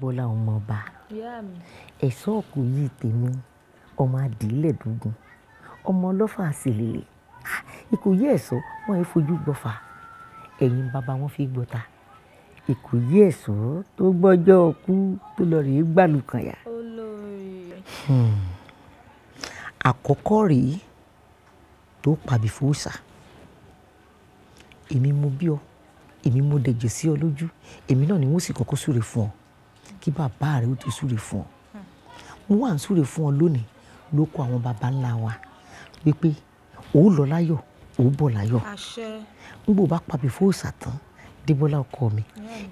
Bọ́lá ọmọọba ẹ̀ṣọ́ òkú yìí tèmi ọmọ adìílẹ̀ dùgùn ọmọ ọlọ́fà àṣìlélẹ̀ Ìkòyí ẹ̀ṣọ́ wọn yìí fojú gbọ́fà ẹ̀yìn bàbá wọn fi gbọ́ta Ìkòyí ẹ̀ṣọ́ tó gbọ́jọ́ ọkú tó lọ rèé gbàlùkànyà. Àkọ́kọ́ rèé tó pàbí fòósà èmi mo bí ọ èmi mo dẹ̀jẹ̀ sí ọ lójú èmi náà ni wọ́n sì kọ́kọ́ súre fún ọ kí bàbá rẹ ó tó súre fún ọ. Mo wà ń súre fún ọ lónìí ló kó àwọn baba ńlá wa wípé ó lọ láyọ̀ ó bọ̀ láyọ̀. N bò bá pàbí fòósà tán Débọ́lá ọkọ mi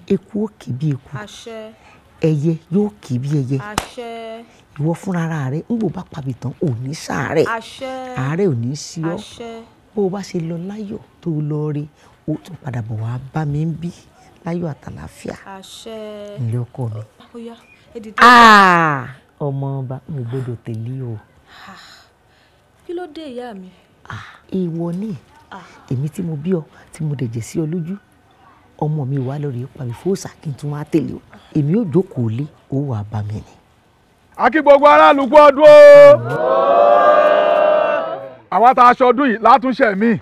eku ó kì bí eku ẹyẹ yóò kì bí ẹyẹ ìwọ fúnra rẹ n bò bá pàbí tán ò ní ṣàárẹ̀ àárẹ̀ ò ní sí ọ bó o bá ṣe lọ láyọ̀ tó lọ rí o tún padà bọ̀ wá bá mi ń bí láyọ̀ àtàlàáfíà ilé ọkọ mi. Ọmọ ọba mi ò gbọ́dọ̀ tẹ̀lé o. Kí ló dé ìyá mi? Ìwọ ni èmi tí mo bí ọ tí mo dẹ̀jẹ̀ sí ọ lójú ọmọ mi wà lórí pàmì fóòsà kí n tún wá tẹ̀lé o èmi ò jókòó lé ó wà bá mi ni. A kí gbogbo aráàlú kú ọdún o. Àwa tá a ṣọdún yìí látúnṣe mi.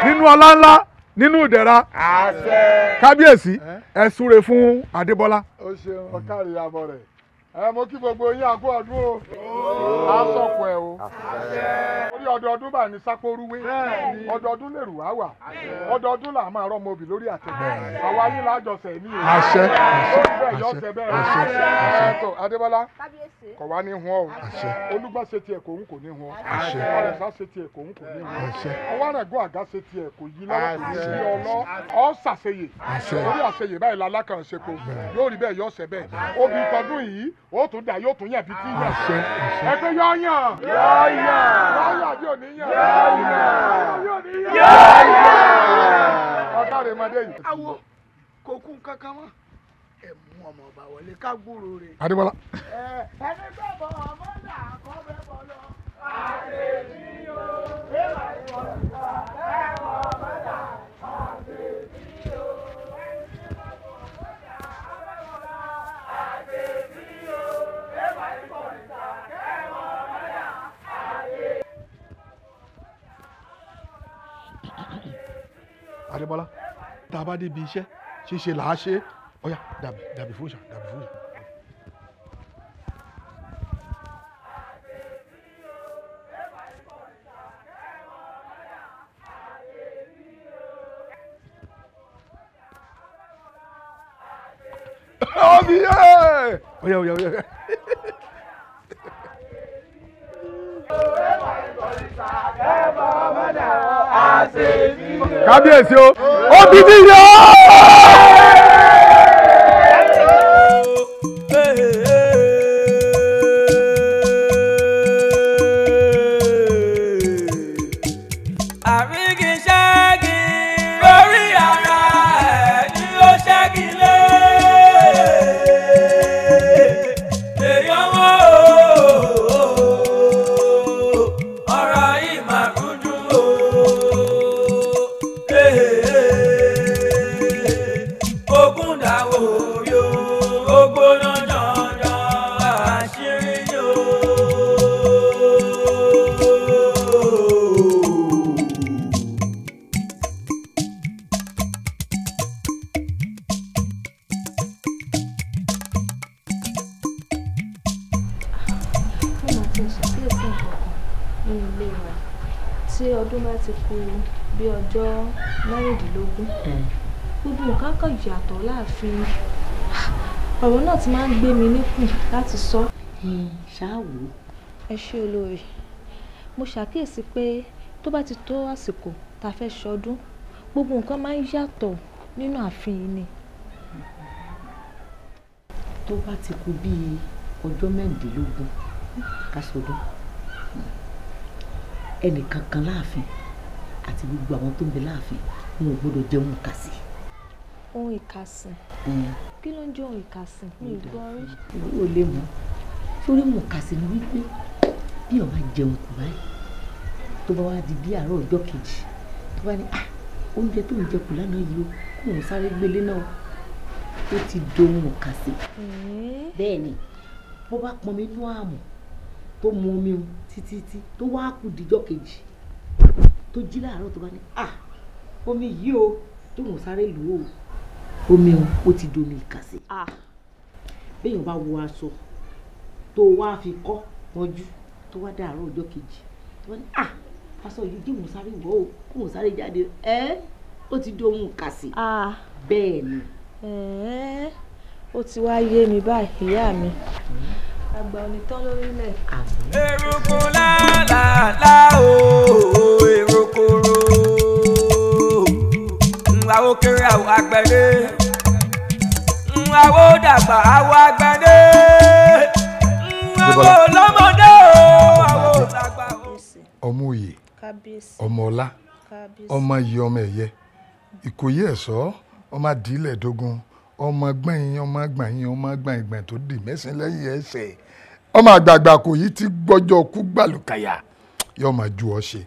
Nínú ọlá ńlá nínú ìdẹ̀ra. Kábíyèsí ẹ súre fún Adébọ́lá. O ṣeun ọ̀kàrí abọ́ rẹ̀. Ẹ mo kí gbogbo yín àkú ọdún o. A sọ̀kọ̀ ẹ̀ o. Orí ọdọọdún báyìí ní sápórúwé. Ọdọọdún lè rù wá wà. Ọdọọdún là máa rọ́mọ obì lórí àtẹ. Àwa yín lájọsẹ̀ ní o. Àṣẹ. Bẹ́ẹ̀ yọ ọ̀sẹ̀ bẹ́ẹ̀. Àṣẹ. Tó Adébọ́lá kò wá ní hun ọ́ o. Olúgbọ́n ṣe tiẹ̀ kò ń kò ní hun ọ́. Ọ̀rẹ́sà ṣe tiẹ̀ kò ń kò ní hun ọ́. Ọwárẹ̀gùn àga ṣe tiẹ̀ kò yí lọ́wọ́ kò ní yí ọ lọ. Ọ́ ṣàṣeyè. Orí àṣeyè báyìí la alákànṣepo. Yóò rí bẹ́ẹ̀ yọ ọ̀sẹ̀ bẹ́ẹ̀. Obì tọdún yìí ó tún dà yóò tún yàn bí tí yàn. Ẹ pé yọ yàn. Yọ yàn. Yọ yàn bí ò ní yàn. Yọ yàn. Yọ yàn. Ọ̀gá rẹ̀ máa dé yìí. Awo kò kún kankan mọ́ ẹ mú ọmọ ọba wọlé ká gbúrò rẹ̀. Adébọ́lá. Ẹni tó bọ̀ ọmọ náà kọ́ bẹ́ẹ̀ bọ̀ lọ. Àṣèjì o, èèmà ìwọ̀n ẹ̀wọ̀n ọmọ náà. Àṣèjì o, ẹni tó bọ̀ ọmọ náà kọ́ bẹ́ẹ̀ bọ̀ lọ. Àṣèjì o, èèmà ìwọ̀n ẹ̀wọ̀n ọmọ náà. Adébọ́lá, tá a bá débi iṣẹ́ ṣíṣe là á ṣe é. Ọ̀yá dàbí dàbí fóòṣà dàbí fóòṣà. Ọbí yẹ! Ọ̀yá ọ̀yá ọ̀yá. Kábíyèsí o, ó bí ti yọ. Tí ọdún bá ti kù bí ọjọ́ mẹ́rìndínlógún gbogbo nǹkan kan yàtọ̀ láàfin ọ̀rọ̀ náà ti máa ń gbé mi níkùn láti sọ. Ṣáà wò ó. Ẹ ṣé olórí, mo ṣàkíyèsí pé tó bá ti tó àsìkò tá a fẹ́ ṣọdún gbogbo nǹkan máa ń yàtọ̀ nínú ààfin yìí ni. Tó bá ti kù bíi ọjọ́ mẹ́rìndínlógún ká ṣọdún ẹnìkankan láàfin àti gbogbo àwọn tó ń bẹ láàfin wọn ò gbọ́dọ̀ jẹun ìkàsì. Ohun ìkàsì? Kí ló ń jẹ ohun ìkàsì? Mi ò gbọ́ rí. Ìwọ ò lè mọ̀ sórí ohun ìkàsì ni wípé bí ó bá jẹun kù báyìí tó bá wá di bí àárọ̀ ọjọ́ kejì tó bá ní oúnjẹ tó ń jẹ kù lánàá yìí o kóun sáré gbélé náà Ó ti dohun kàsí. Bẹ́ẹ̀ ni, bó bá pọnmi inú àmù tó mu omi mu títí tí tó wá kù díjọ́ kejì tó jí láàárọ̀ tó bá ní à omi yìí o tó mọ̀ sáré lò ó, omi o ó ti domi ìkàsí. Béèyàn bá wọ aṣọ tó wá fi kọ́ mọ́jú tó wá dàárọ̀ ọjọ́ kejì tó bá ní à aṣọ yìí kí mò ń sáré wọ̀ ó, kí mò ń sáré jáde, ẹ́ ó ti dohun ìkàsí. Bẹ́ẹ̀ ni. Ó ti wá yé mi báyìí, ìyá mi. Àgbà ò ní tán lórílẹ̀. Eruku lálàlá o, erukuru. Àwo kéré àwọ̀ àgbẹ̀dẹ. Àwo dàgbà àwọ̀ àgbẹ̀dẹ. Àwo lọ́mọdé o, àwo dàgbà o. Ọmọ òye, ọmọ ọlá, ọmọ iyì, ọmọ ẹ̀yẹ, Ìkòyí ẹ̀ṣọ́, ọmọ àdìlẹ̀ dógún, ọmọ gbẹ̀yìn, ọmọ gbẹ̀yìn, ọmọ gbẹ̀yìn tó dì mẹ́sìn lẹ́yìn ẹsẹ̀, ọmọ àgbààgbà kò yí ti gbọ́jọ́ kú gbàlùkàyà yóò máa ju ọ ṣe.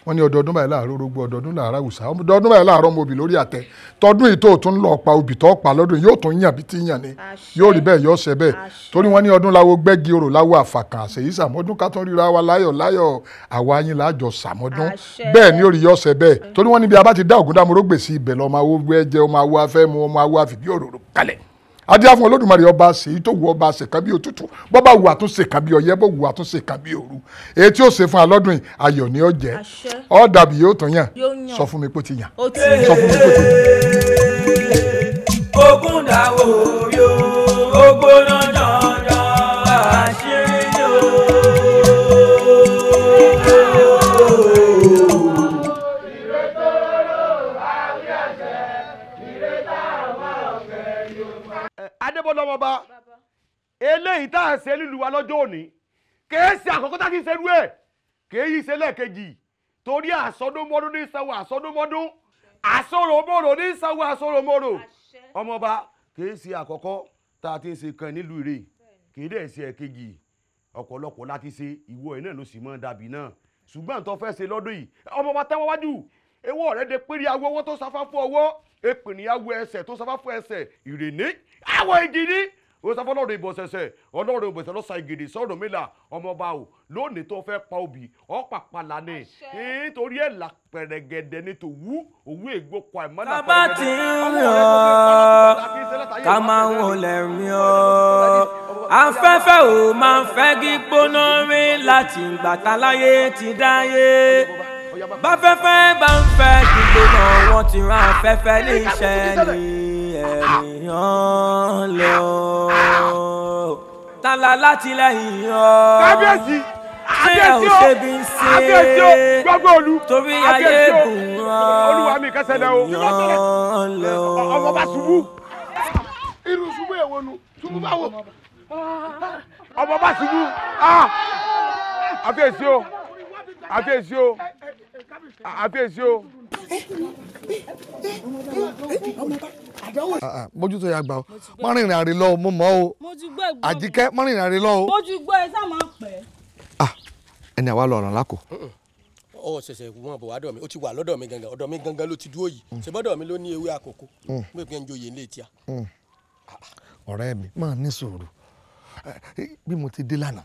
Wọ́n ní ọdọọdún báyìí láàárọ̀ orógbó, ọdọọdún láàárọ̀ àwùsá, ọdọọdún báyìí láàárọ̀ ọmọ obì lórí àtẹ. Tọdún yìí tó tún lọ pa obì tó pa lọ́dún yóò tún yàn bí ti yàn ni, yóò rí bẹ́ẹ̀, yóò ṣe bẹ́ẹ̀. Torí wọ́n ní ọdún láwo gbẹ́gi orò láwo àfàkàn àṣeyí sàmọ́dún ká tún ríra wa láyọ̀ láyọ̀, àwa yín lájọ sàmọ́dún. Bẹ́ẹ̀ ni ó rí, yóò ṣe bẹ́ẹ̀. Torí wọ́n ní bí a bá ti dá Ògúndámoró gbèsè ibẹ̀ lọ, ọmọ awo gbẹ́jẹ, ọmọ awo afẹ́ mu, ọmọ awo àfìdí òróró kalẹ̀. Adíá fún Olódùmarè ọba ṣèyí tó wù ọba ṣèkan bí òtútù, bọ́bá wù àtúnṣe kan bí ọyẹ́, bó wù àtúnṣe kan bí òru. Èyí tí ó ṣe fún alọ́dún yìí ayọ̀ ni ó jẹ́, ó dàbí yóò tún yàn. Sọ fún mi pé ó ti yàn, sọ fún mi pé ó ti yàn. Ogun dàwọ̀ yóò, ogbóná dandan àṣírí yóò. Adébọ́lá ọmọba, eléyìí tá a ṣe nílùú wa lọ́jọ́ òní kèé ṣe àkọ́kọ́ tá a ti ṣerú ẹ̀, kèé yìí ṣe lẹ́ẹ̀kejì. Torí àsọdúnmọ́dún ní sanwó àsọdúnmọ́dún, àsọ̀rọ̀mọ́rò ní sanwó àsọ̀rọ̀mọ́rò. Ọmọba, kèé ṣe àkọ́kọ́ tá a ti ṣe kan nílùú Ìrè, kèé dẹ̀ ṣe ẹ̀kejì. Ọ̀pọ̀lọpọ̀ láti ṣe, ìwọ ẹ̀ náà ló sì mọ́ dàbí náà. Ṣùgbọ́n tó fẹ́ ṣe lọ́dún yìí, ọmọba tẹ́wọ́ wájú ewọ́ rẹ̀ de péré awọ ọwọ́ tó sáfá fún ọwọ́, èpìnìyàwó ẹsẹ̀ tó sáfá fún ẹsẹ̀, ìrèní àwọ̀ ìgìdì ó sáfá ọlọ́run ìbọ̀sẹ̀sẹ̀, ọlọ́run ìbọ̀sẹ̀ lọ́sà ìgìdì sọ̀rọ̀ mélà. Ọmọọba o, lónìí tó fẹ́ pa obì ọ̀pàpàlà ni, nítorí ẹ̀ là pẹ̀rẹ̀gẹ̀dẹ̀ ni tòwú òwú ègbò pa ìmọ̀lá. Bàbá ti ń rọ̀ ká máa ń wọlé rí ọ́, afẹ́fẹ́ ò máa ń fẹ́ gbígbóná rí láti ìgbà táláyé ti dáyé. Báfẹ́fẹ́ bá ń fẹ́ gbígbóná, wọ́n ti rán afẹ́fẹ́ níṣẹ́ ní ẹ̀rìyàn lọ. Tálá látìlẹ́yìn ọ́. Kábíyèsí, ṣé ẹ ò ṣe bí ń ṣe? Kábíyèsí o, gbogbo olú. Torí ayé gùn ọ́. Olúwa mi kẹsẹ̀ lẹ o. Ẹ̀rìyàn lọ. Ọmọ bá ṣubú. Irú ṣubú èwo nu? Ṣubú báwo? Ọmọ bá ṣubú. Àfiyèsí o, àfiyèsí o, àfiyèsí o. Mójútó ya gbà o, má rìnrìn àrè lọ o, mo mọ̀ o. Àjíkẹ́, má rìnrìn àrè lọ o. Mo ti gbọ́ ẹ sá máa pẹ́. Ẹni àwa lọ ọ̀ràn lákò. Ọ ṣẹ̀ṣẹ̀ wọn bọ̀ wá dọ̀ mi, ó ti wà lọ́dọ̀ mi gangan, ọ̀dọ̀ mi gangan ló ti dúró yìí. Ṣé bọ́dọ̀ mi ló ní ewé àkókò? Mo pè ń joyè ní etí a. Ọ̀rẹ́ mi, máa ní sùúrù. Bí mo ti dé lánàá,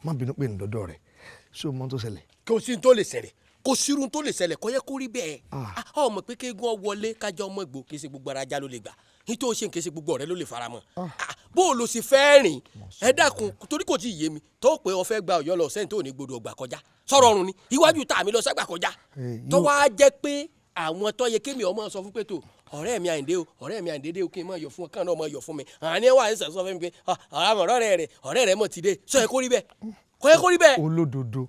má bínú pé ǹdọ́dọ̀ rẹ̀, ṣé o mọ tó ṣẹlẹ̀? Kò sí tó lè ṣẹlẹ̀, kò sírun tó lè ṣẹlẹ̀, kò yẹ kó rí bẹ́ẹ̀. Ọ mọ̀ pé kéegun ọ wọlé kájọ ọmọ ìgbò, kì í ṣe gbogbo ara já ló lè gbà, nítorí ó ṣe kì í ṣe gbogbo ọ̀rẹ́ ló lè fara mọ́. Bó o lo ṣe fẹ́ rìn, ẹ dákun, torí kò tí ì yé mi tó pé o fẹ́ gba Ọ̀yọ́ lọ sẹ́yìn tó ní gbọdọ̀ ọgbà kọjá sọ̀rọ̀ ọ̀run ni iwájú tá mi lọ sẹ́gbà kọjá, tó wá jẹ́ pé àwọn tó yẹ kémi ọmọ sọ fún pé tó ọ̀rẹ́ mi Àyìndé o, ọ̀rẹ́ mi Àyìndé dé o, kí n máa yọ̀ fún ọ, kàn náà máa yọ̀ fún mi. Àní ẹ wà ń sọ fún mi pé ọ̀rẹ́ rẹ, ọ̀rẹ́ rẹ mọ̀ ti dé, sọ yẹ kó rí bẹ́ẹ̀, kò yẹ kó rí bẹ́ẹ̀. Olódodo,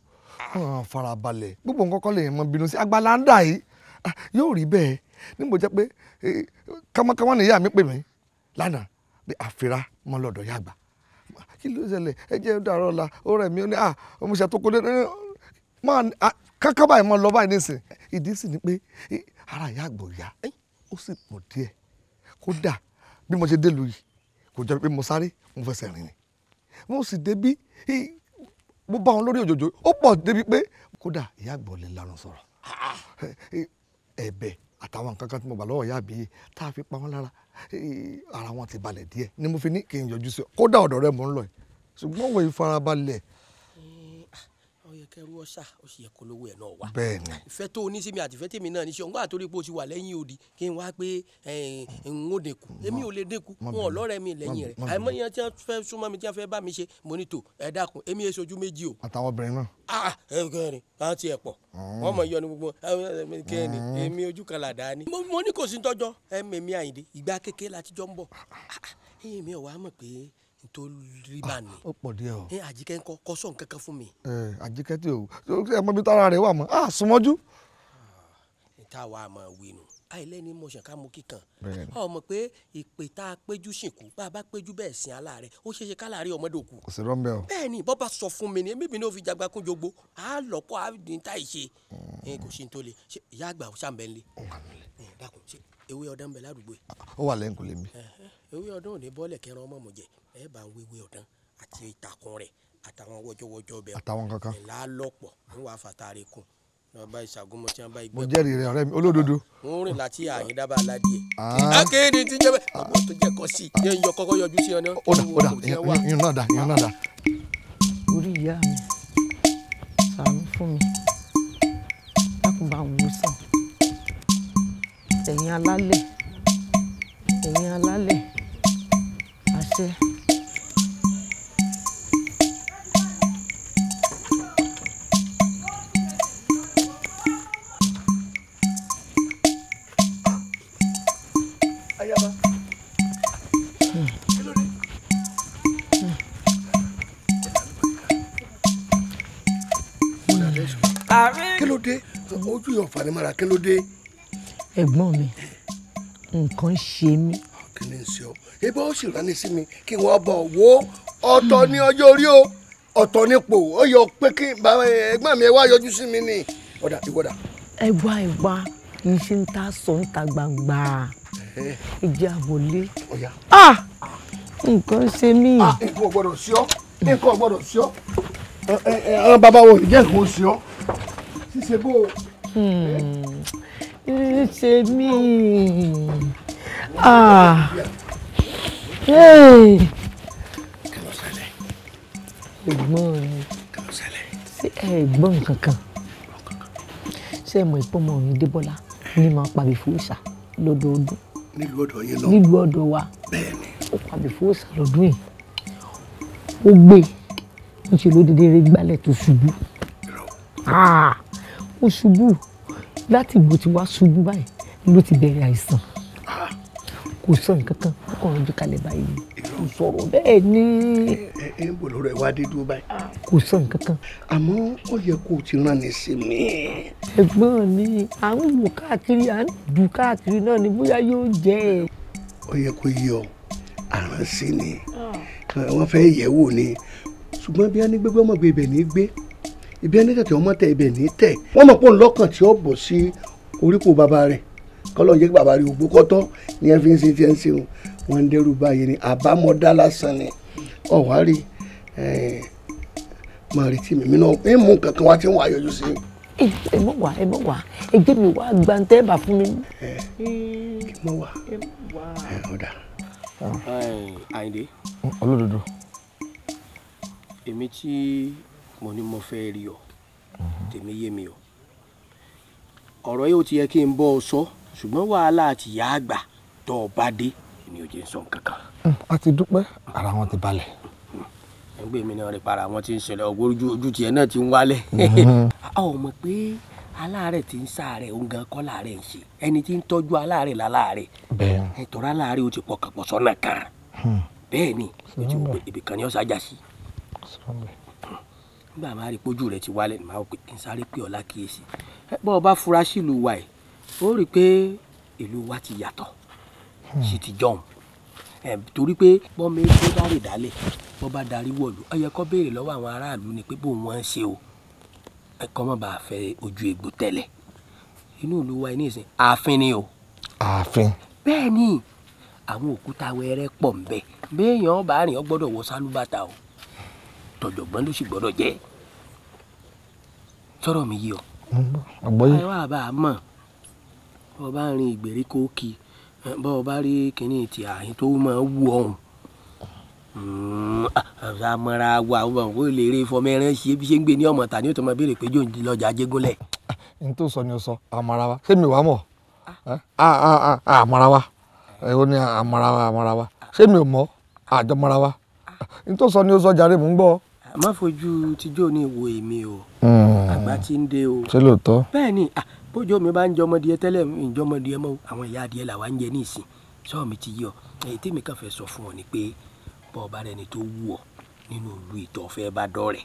farabalẹ̀, gbogbo nǹkan kọ́ lè mọ bínú sí agbala ń dà yìí, yóò rí bẹ́ẹ̀. Níbo jẹ́ pé kámákámá ni ìyá mi pè mí lánàá pé àfira mọ́ lọ́dọ̀ yá àgbà, kí ló ṣẹlẹ̀? Ẹ jẹ́ dàrọ́ ọ̀la, ó rẹ̀ mí, ó ní à mo ṣe àtòkò dé káká báyìí mọ́ lọ báyìí nísìn. Ìdí sì ni pé ara ìyá àgbà ò yá, ó sì pọ̀ díẹ̀. Kódà bí mo ṣe dé lu yìí kò jẹ́ pé mo sáré, mo fẹsẹ̀ rìn ni, mo sì débí mo bá wọn lórí òjòjò, ó pọ̀ débi pé kódà ìyá àgbà ò lè lanu sọ̀rọ̀. Ẹ̀bẹ̀ àtàwọn nǹkan kan tí mo gbà lọ́wọ́ ìyá àbíyè tá a fi pa wọ́n lára, ara wọn ti balẹ̀ díẹ̀ ni mo fi ní kí n yọjú sí ọ. Kódà ọ̀dọ̀ rẹ mò ń lọ yìí, ṣùgbọ́n wọ́n ìfarabalẹ̀. Ó yẹ kẹrú ọ̀sà, ó sì yẹ kó lówó ẹ̀ náà wá. Bẹ́ẹ̀ni. Ìfẹ́ tó o ní sí mi àti ìfẹ́ tèmi náà ní sí ọ̀ngbọ́n àtòrí pé o ti wà lẹ́yìn odi kí n wá pé n ó dínkù. Èmi ò lè dínkù, wọn ò lọ́rẹ́ mi lẹ́yìn rẹ̀. Àìmọye tí wọ́n fẹ́ súnmọ́ mi, tí wọ́n fẹ́ bá mi ṣe, mo ní tò ẹ dákun, èmi èso ojú méjì o. Àtàwọn obìnrin náà. Ah, ẹ kẹrin, àwọn ti ẹ̀ pọ̀, wọ́n mọ̀ yọ ni gbogbo kẹrin, èmi ojú kan làdá ni. Mo ní kò sí tọ́jọ́, ẹ mẹ̀mí Àyìndé, ìgbà kékeré la ti jọ ń bọ̀. Èmi ò wá mọ̀ pé tó rí bá ní. Ó pọ̀ díẹ̀ o. Àjíkẹ́ ńkọ́, kò sọ nǹkan kan fún mi. Àjíkẹ́ tí o ẹ mọ ibi tára rẹ̀ wà mọ́, a súnmọ́jú. Tá a wà máa wí nù àìlẹ́ni mọ̀ṣẹ̀ ká mú kíkan. Ọ mọ̀ pé ìpè tá a péjú sìnkú, bá a bá péjú bẹ́ẹ̀ sin aláàrẹ̀, ó ṣeéṣe káláàrẹ̀ ọmọdé òkú. Kò sí rọ́ńbẹ́ o. Bẹ́ẹ̀ ni bọ́ bá sọ fún mi ni èmi ní o fi jagba kún jogbo, a lọ́kọ́ a ní tá ì ṣe. Kò sí ní tó le, ìyá àgbà ṣàǹbẹ̀ ńlẹ̀. Dákun, ṣe ewé ọdán ń bẹ ládùúgbò yìí? Ó wà lẹ́yìn kò lè mi. Ewé ọdán ò ní bọ́ọ̀lẹ̀ kẹran ọmọ mọ̀ jẹ, ẹ bá ń wéwé ọdán àti ìtàkùn rẹ̀ àtàwọn wọ́jọ́wọ́jọ́ bẹ́ẹ̀. Àtàwọn kankan. Ẹ̀ lálọ́pọ̀ ń wà fàtàrí kùn. Lọ bá ìṣàgúnmọ̀ tí wọ́n bá ìgbẹ́. Mo jẹ́rìí rẹ ọ̀rẹ́ mi olódodo. Mo ń rìn láti àyín dábàá aládìẹ. Akéde ti jẹ́ bẹ́ẹ̀. Ọmọ tó jẹ́ kọ́ sí i. Yẹn yọ kọ́kọ́ yọjú sí ọ náà. Ó dà, ó dà, ìyún náà dà, ìyún náà dà. Orí ìyá mi, ṣàánú fún mi, dákun bá ń wò sàn. Ẹ̀yin alálẹ̀, ẹ̀yin alálẹ̀, àṣẹ. Kí ló dé? Ojú yóò fanimọ́ra, kí ló dé? Ẹ̀gbọ́n mi, nǹkan ṣe mí. Kí ni ń ṣe ọ? Ebi ó sì rán ní sí mi kí wọ́n bọ̀ wò. Ọ̀tọ̀ ní ọjọ́ orí o, ọ̀tọ̀ nípò. Ó yọ pé kí ẹ̀gbọ́n mi wá yọjú sí mi ni. Ọ̀dà ìwọ́dà. Ẹ wá ẹ wá, kì í ṣe ń ta sọ ń ta gbangba. Ìjẹ́ àwọlé. Nǹkan ṣe mí. Nǹkan ò gbọ́dọ̀ sí ọ, nǹkan ò gbọ́dọ̀ sí ọ. Àwọn bàbá wo ìjẹ́ nǹkan ó sí ọ? Ṣíṣe bó o. Ṣe mí. Kí ló ṣẹlẹ̀? Ẹ̀gbọ́n mi. Kí ló ṣẹlẹ̀? Ṣé ẹ gbọ́ nǹkan kan? Ṣé ẹ mọ̀ ìpọ́nmọ́ mi Débọ́lá ní máa pàbí fòóṣà lọ́dọọdún? Nílùú ọ̀dọ̀ yín lọ. Nílùú ọ̀dọ̀ wa. Bẹ́ẹ̀ni. Ó pàbí fòóṣà lọ́dún yìí. Ó gbé ń ṣe ló dédé rí gbálẹ̀ tó ṣubú. Ó ṣubú láti ìgbò tí wàá ṣubú báyìí ló ti bẹ̀rẹ̀ àìsàn. Kò sọ nǹkan kan, ó kàn ń kalẹ̀ báyìí. Kò sọ̀rọ̀ bẹ́ẹ̀ ni. Ẹ ń bò lọ́rọ̀ ẹ wá dé dúró báyìí. Kò sọ nǹkan kan. Àmọ́ ó yẹ kó o ti rán ni sí mi. Ẹ̀gbọ́n mi, à ń wò káàkiri, à ń dù káàkiri náà ni bóyá yóò jẹ́ ẹ. Ó yẹ kó yí ọ, àránsí ni. Wọ́n fẹ́ yẹ̀ wò ni. Ṣùgbọ́n bí wọ́n ní gbégbé ọmọ gbé ibẹ̀ ní gbé, ibi ẹni tẹ̀tẹ̀ ọmọ tẹ ibẹ̀ ní tẹ̀. Wọ́n mọ̀ pé òun lọ́kàn tí ó bọ̀ sí orípò bàbá rẹ̀. Kọ́lọ́ jẹ́ kí bàbá rẹ̀ ògbó kọ́tọ́ ni ẹ fi ń ṣe tí ẹ ń ṣe wọn ń dẹ́rù báyìí ni àbámọ̀dá lásán ni. Ọ̀wárí máa retí mi náà ń mú kankan wá tí wọ́n á yọjú sí. Ẹ mọ̀ wá, ẹ mọ̀ wá, ẹ jẹ́ mi wá gbàǹtẹ́ bà fún mi. Kí mọ̀ wá, ẹ ọ̀dà. Àyìndé. Olódodo. Èmi tí mo ní mo fẹ́ rí ọ, tèmi yé mi o. Ọ̀rọ̀ yóò ti yẹ kí n bọ́ ọ sọ, ṣùgbọ́n wàhálà àti ìyá àgbà tó o bá dé ni ò jẹ́ ń sọ nǹkan kan. A ti dúpẹ́, ara wọn ti balẹ̀. Ẹgbẹ́ mi náà rí para wọn ti ń ṣẹlẹ̀, ọgbọ́n ojú tiẹ̀ náà ti ń wálẹ̀. A ò mọ̀ pé aláàárẹ̀ ti ń ṣàárẹ̀, òun gan kọ́ láàárẹ̀ ń ṣe. Ẹni tí ń tọ́jú aláàárẹ̀ láláàárẹ̀. Bẹ́ẹ̀ni. Ẹ̀tọ́ra aláàárẹ̀ ó ti pọkàn pọ̀ sọ́nà kan. Bẹ́ẹ̀ ni, ó ti wò pé ibì kan ni ó ṣàjà sí. Nígbà máa rí pójú rẹ̀ ti wálẹ̀, máa pè kí n sáré pé ọ̀la kíyèsí. Bọ́ ọ bá fura sí ìlú wa ẹ̀, ó rí i pé ìlú wa ti yàtọ̀ sí ti jọ̀hún. Torí pé bọ́mọ epo bá rè dálẹ̀, bọ́ bá darí wọ̀lú, ó yẹ kó béèrè lọ́wọ́ àwọn aráàlú ni pé bó wọ́n ń ṣe o. Ẹ kọ́ mọ́ bá a fẹ́ ojú egbò tẹ́lẹ̀. Inú ìlú wa ní ìsìn, ààfin ni o. Ààfin. Bẹ́ẹ̀ ni, àwọn òkúta wẹrẹ pọ̀ ń bẹ. Béèyàn bá rìn, ó gbọ́dọ̀ wọ sálúbàtà o. Tọ̀jọ̀gbọ́n ló sì gbọ́dọ̀ jẹ́. Sọ̀rọ̀ mi yìí o. Àgbọ́yé. Àìwá bá a mọ̀, Bọ́ ọ bá rin ìgbèríko kí bọ́ ọ bá rí kínní ti àyín tó máa wù ọ̀hún àmọ́ra wa ó lè rí fọmọ ẹran ṣe bí ṣe ń gbé ní ọmọ ta ni ó tó máa béèrè pé jò ń lọ́jà Ajégúnlẹ̀. N tó sọ ni o sọ, àmọ́ra wa ṣé mi wàá mọ̀? Àmọ́ra wa ó ní àmọ́ra wa àmọ́ra wa ṣé mi ò mọ̀? Àjọmọ́ra wa n tó sọ ni o sọ jàre, mò ń gbọ́. Má fojú tíjọ́ ní wo èmi o, àgbà tí ń dé o. Ṣé lóòótọ́? Bẹ́ẹ̀ ni, bójú mi bá ń jọmọdé tẹ́lẹ̀ ń jọmọdé mọ́, àwọn ìyá adìẹ làwa ń jẹ ní ìsìn. Sọ́ọ̀ mi ti yí ọ. Èyí tèmi kàn fẹ́ sọ fún ọ ni pé bọ́ ọba rẹni tó wù ọ nínú ìlú ìtọ́ fẹ́ bá dọ́rẹ̀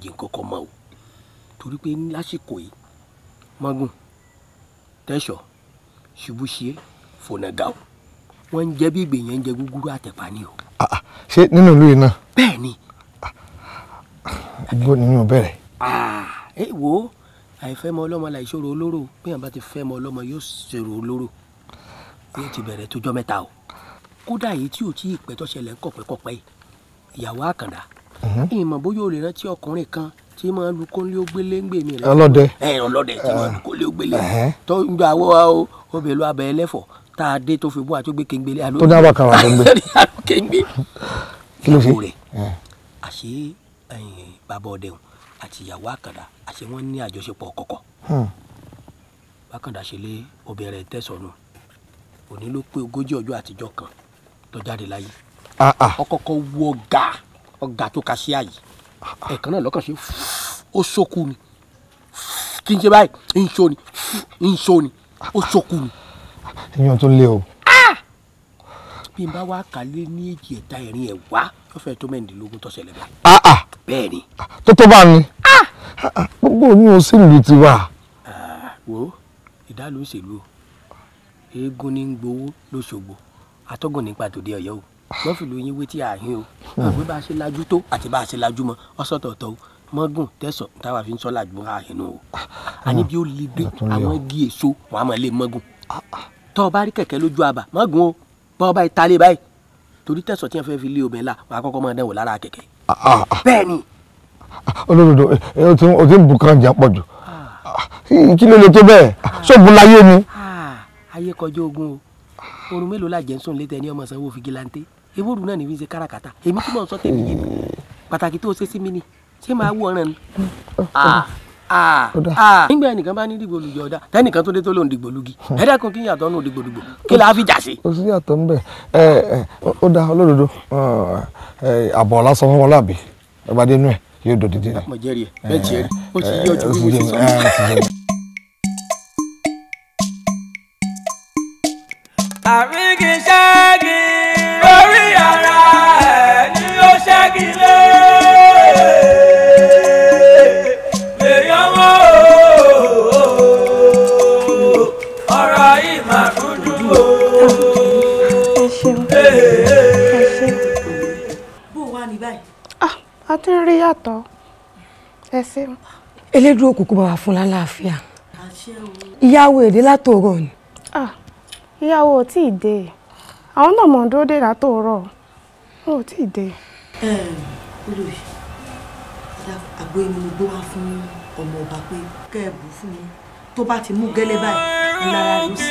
jẹ́ kọ́kọ́ mọ́ o, torí pé lásìkò yìí mọ́gùn tẹ́sọ̀ ṣubúṣe fònàgà o, wọ́n ń jẹ́ bí ìgbìyànjú ń jẹ gúgúrú àtẹ̀pá ni o. Ṣé nínú ìlú yìí náà? Bẹ́ẹ̀ ni. Igbó nínú bẹ̀rẹ̀. Ẹ wo, àìfẹ́ mọ ọlọ́mọ la ìṣòro olóró, bí wọn bá ti fẹ́ mọ ọlọ́mọ yóò ṣèrò olóró. Bí ó ti bẹ̀rẹ̀ tójọ́ mẹ́ta o, kódà èyí tí ò tí ì pẹ́ tó ṣẹlẹ̀ ń kọ̀pẹ́kọ̀pẹ́ yìí, ìyàwó Àkàndá. Ìmọ̀ bóyá o lè rántí ọkùnrin kan tí máa ń lu kónlé ó gbélé ń gbè mí rẹ. Ọlọ́dẹ. Ẹ ọlọ́dẹ tí máa ń lu kónlé ó gbélé. Tó ń gba àwọ̀ obìnrin ló abẹ ẹlẹ́fọ̀ tá a dé tó fi bú àti ó gbé kéńgbélé. Tó ní abàkàrà tó ń gbé. Kéńgbé. Kí ló ṣe? Àṣé bàbá ọdẹ àti ìyàwó Àkàndá àṣé wọ́n ní àjọṣepọ̀ kọ̀kọ̀. Bákàndá ṣe lé obìnrin rẹ̀ tẹ̀sọ̀nù. Òní ló pé 40 ọjọ́ àtijọ́ kan tó jáde láyé. Ọkọ̀ọ̀kọ̀ wú ọ̀gá tó ka sí àyè. Ẹ̀kan náà lọ́kàn ṣe ó sókú ni. Kí n ṣe báyìí, ń ṣó ni, ń ṣó ni, ó sókú ni. Ìyẹn tó lé o. Bí n bá wá kálé ní 2, 3, 4 ẹ̀ wá, ó fẹ́ tó 16 tó ṣẹlẹ̀ bẹ́ẹ̀. Bẹ́ẹ̀ ni. Tó bá ní. Gbogbo òní ò sí ìlú tiwa. Wo ìdálò ìṣèlú o, eégún ní ń gbowó lóṣogbo, atọ́gùn nípa tòde Ọ̀yọ́ o, wọ́n fìlú yín wé tí àhín o, àgbẹ̀ bá a ṣe lajú tó àti bá a ṣe lajú mọ́ ọ̀sọ̀tọ̀ọ̀tọ̀ o, mọ́gùn tẹ̀sọ̀ táwa fi ń sọ́ làjú àhín nù o. Àní bí ó le dé àwọn igi èso wọn a máa lé mọ́gùn. Tọ́ ọ bá rí kẹ̀kẹ́ lójú àbà mọ́gùn o, bọ́ ọ bá ìta lé báyìí torí tẹ̀sọ̀ tí wọ́n fẹ́ fi lé obìnrin la wọn á kọ́kọ́ máa dánwò lára kẹ̀kẹ́. Bẹ́ẹ̀ ni. Olódodo o ti ń bùkàn jà pọ̀ jù, kí ló lè tó bẹ́ẹ̀? Ṣóògùn láyé ni. Ayé kọjá ogun o, oorun mélòó la jẹ́ ń sùn létẹ ní ọmọ sanwó fìgìláńtẹ́, ewúro náà ní fi ṣe káràkátà, èmi tí mò ń sọ tèmi yé mi, pàtàkì tó ṣe sí mi ni ṣé máa wú ọ̀ràn ni. Nígbà ẹnìkan bá ní dìgbòlugi ọ̀dà tẹnìkan tó dé tó lòun dìgbòlugi, ẹ dákun kí yàtọ̀ nù dìgbòlugbò kí la fi jà sí. Kò sí yàtọ̀ ń bẹ̀. Ẹ ó dá olódodo, àbọ̀ lásán fún ọmọláàbí, ẹ bá dé inú ẹ yóò dòdìdí ni. Mo jẹ́rìí ẹ bẹ́ẹ̀ tiẹ̀ rí ó ti yí ọjọ́ bí mo ṣe sọ. Àríkì ṣẹ́gi orí ara ẹ̀ ni ó ṣẹ́gi lé. Èèyàn wò ó, ọ̀rọ̀ yìí máa dúdú o. Ẹ ṣeun, ẹ ṣeun. Bó o wà ní báyìí? A ti ń rí yàtọ̀, ẹ ṣeun. Elédùn òkùnkùn bá wa fún lálàáfíà. Ìyàwó èdè látòrọ ni. Ìyàwó ò tí ì dé, àwọn náà mọ̀ ń dúró dé látòrọ, wọn ò tí ì dé. Olórí, àgbo ẹni mo gbé wá fún ọmọ ọba pé kẹ́ ẹ bù fún mi, tó bá ti mú gẹ́lẹ́ báyìí lára rẹ̀ ó sì.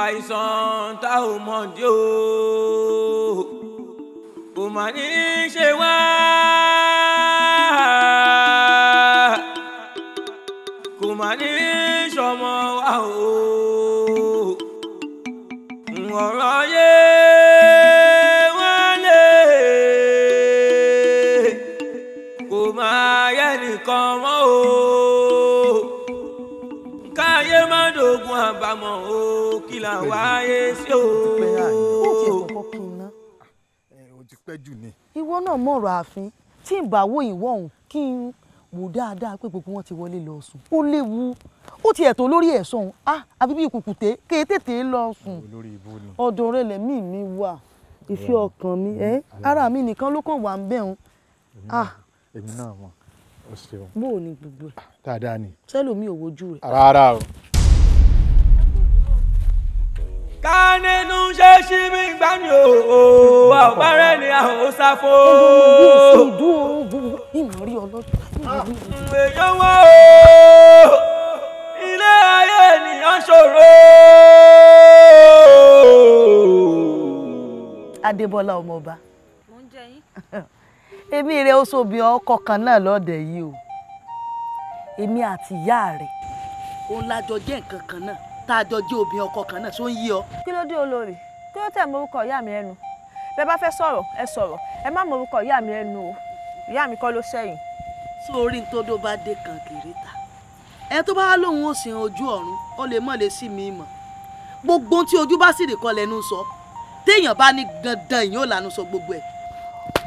Àìsàn tá ò mọ̀ dé o, kò mà ní í ṣe wá. Kò mà ní í ṣọmọ wa o, ọ̀rọ̀ yé wọ́n lé, kò má yẹ nìkan mọ́ o, káyé má dògùn àbámọ̀ o, kí là wáyé sí o. O ti pẹ́ jù ni. Ìwọ náà mọ̀rọ̀ ààfin tí ń bá wo ìwọ òun kí n wò dáadáa pé gbogbo wọn ti wọlé lọ sùn, ó léwu, ó ti ẹ̀tọ́ lórí ẹ̀sọ́ òun àbí bí ìkùkùté kéétètè lọ sùn, ọ̀dọ̀ rẹ̀ lẹ̀mí mi wà, ìfẹ́ ọkàn mi ara mi nìkan ló kàn wà ń bẹ̀ òun. Èmi náà mọ̀, ó ṣeun. Bó o ní gbogbo ẹ̀? Dáadáa ni. Sẹ́lòmí ò wojú rẹ̀. Rárá o. Ká nínú ṣe ṣí mi gbá mi o, ọ̀bárẹ́ ni àwọn ò sáfó. Ọmọ yìí sì dúró, ìmọ̀ rí ọlọ́dún. Èèyàn wá o, ilé ayé ènìyàn ṣòro. Adébọ́lá ọmọọba. Mo ń jẹ yín. Èmi rẹ ó sóbi ọkọ kan náà lọ́dẹ̀ yìí o. Èmi àti ìyá rẹ̀ òun lájọ jẹ́ nǹkan kan náà tá a jọ jẹ́ obìnrin ọkọ kan náà tó ń yí ọ. Kí ló dé olórí? Kí ló tẹ̀ mọ orúkọ ìyá mi ẹnu? Bẹ́ẹ̀ bá fẹ́ sọ̀rọ̀ ẹ sọ̀rọ̀, ẹ má mọ orúkọ ìyá mi ẹnu o. Ìyá mi kọ́ ló ṣẹ̀yìn. Sórí tó dó bá dé kan kiri ta. Ẹ tó bá lóun ó sin ojú ọ̀run, ó lè mọ̀ lè sí mi mọ̀. Gbogbo tí ojú bá sì rè kọ́ lẹ́nu sọ. Téèyàn bá ní dandan ìyẹn ò lànà sọ gbogbo ẹ̀.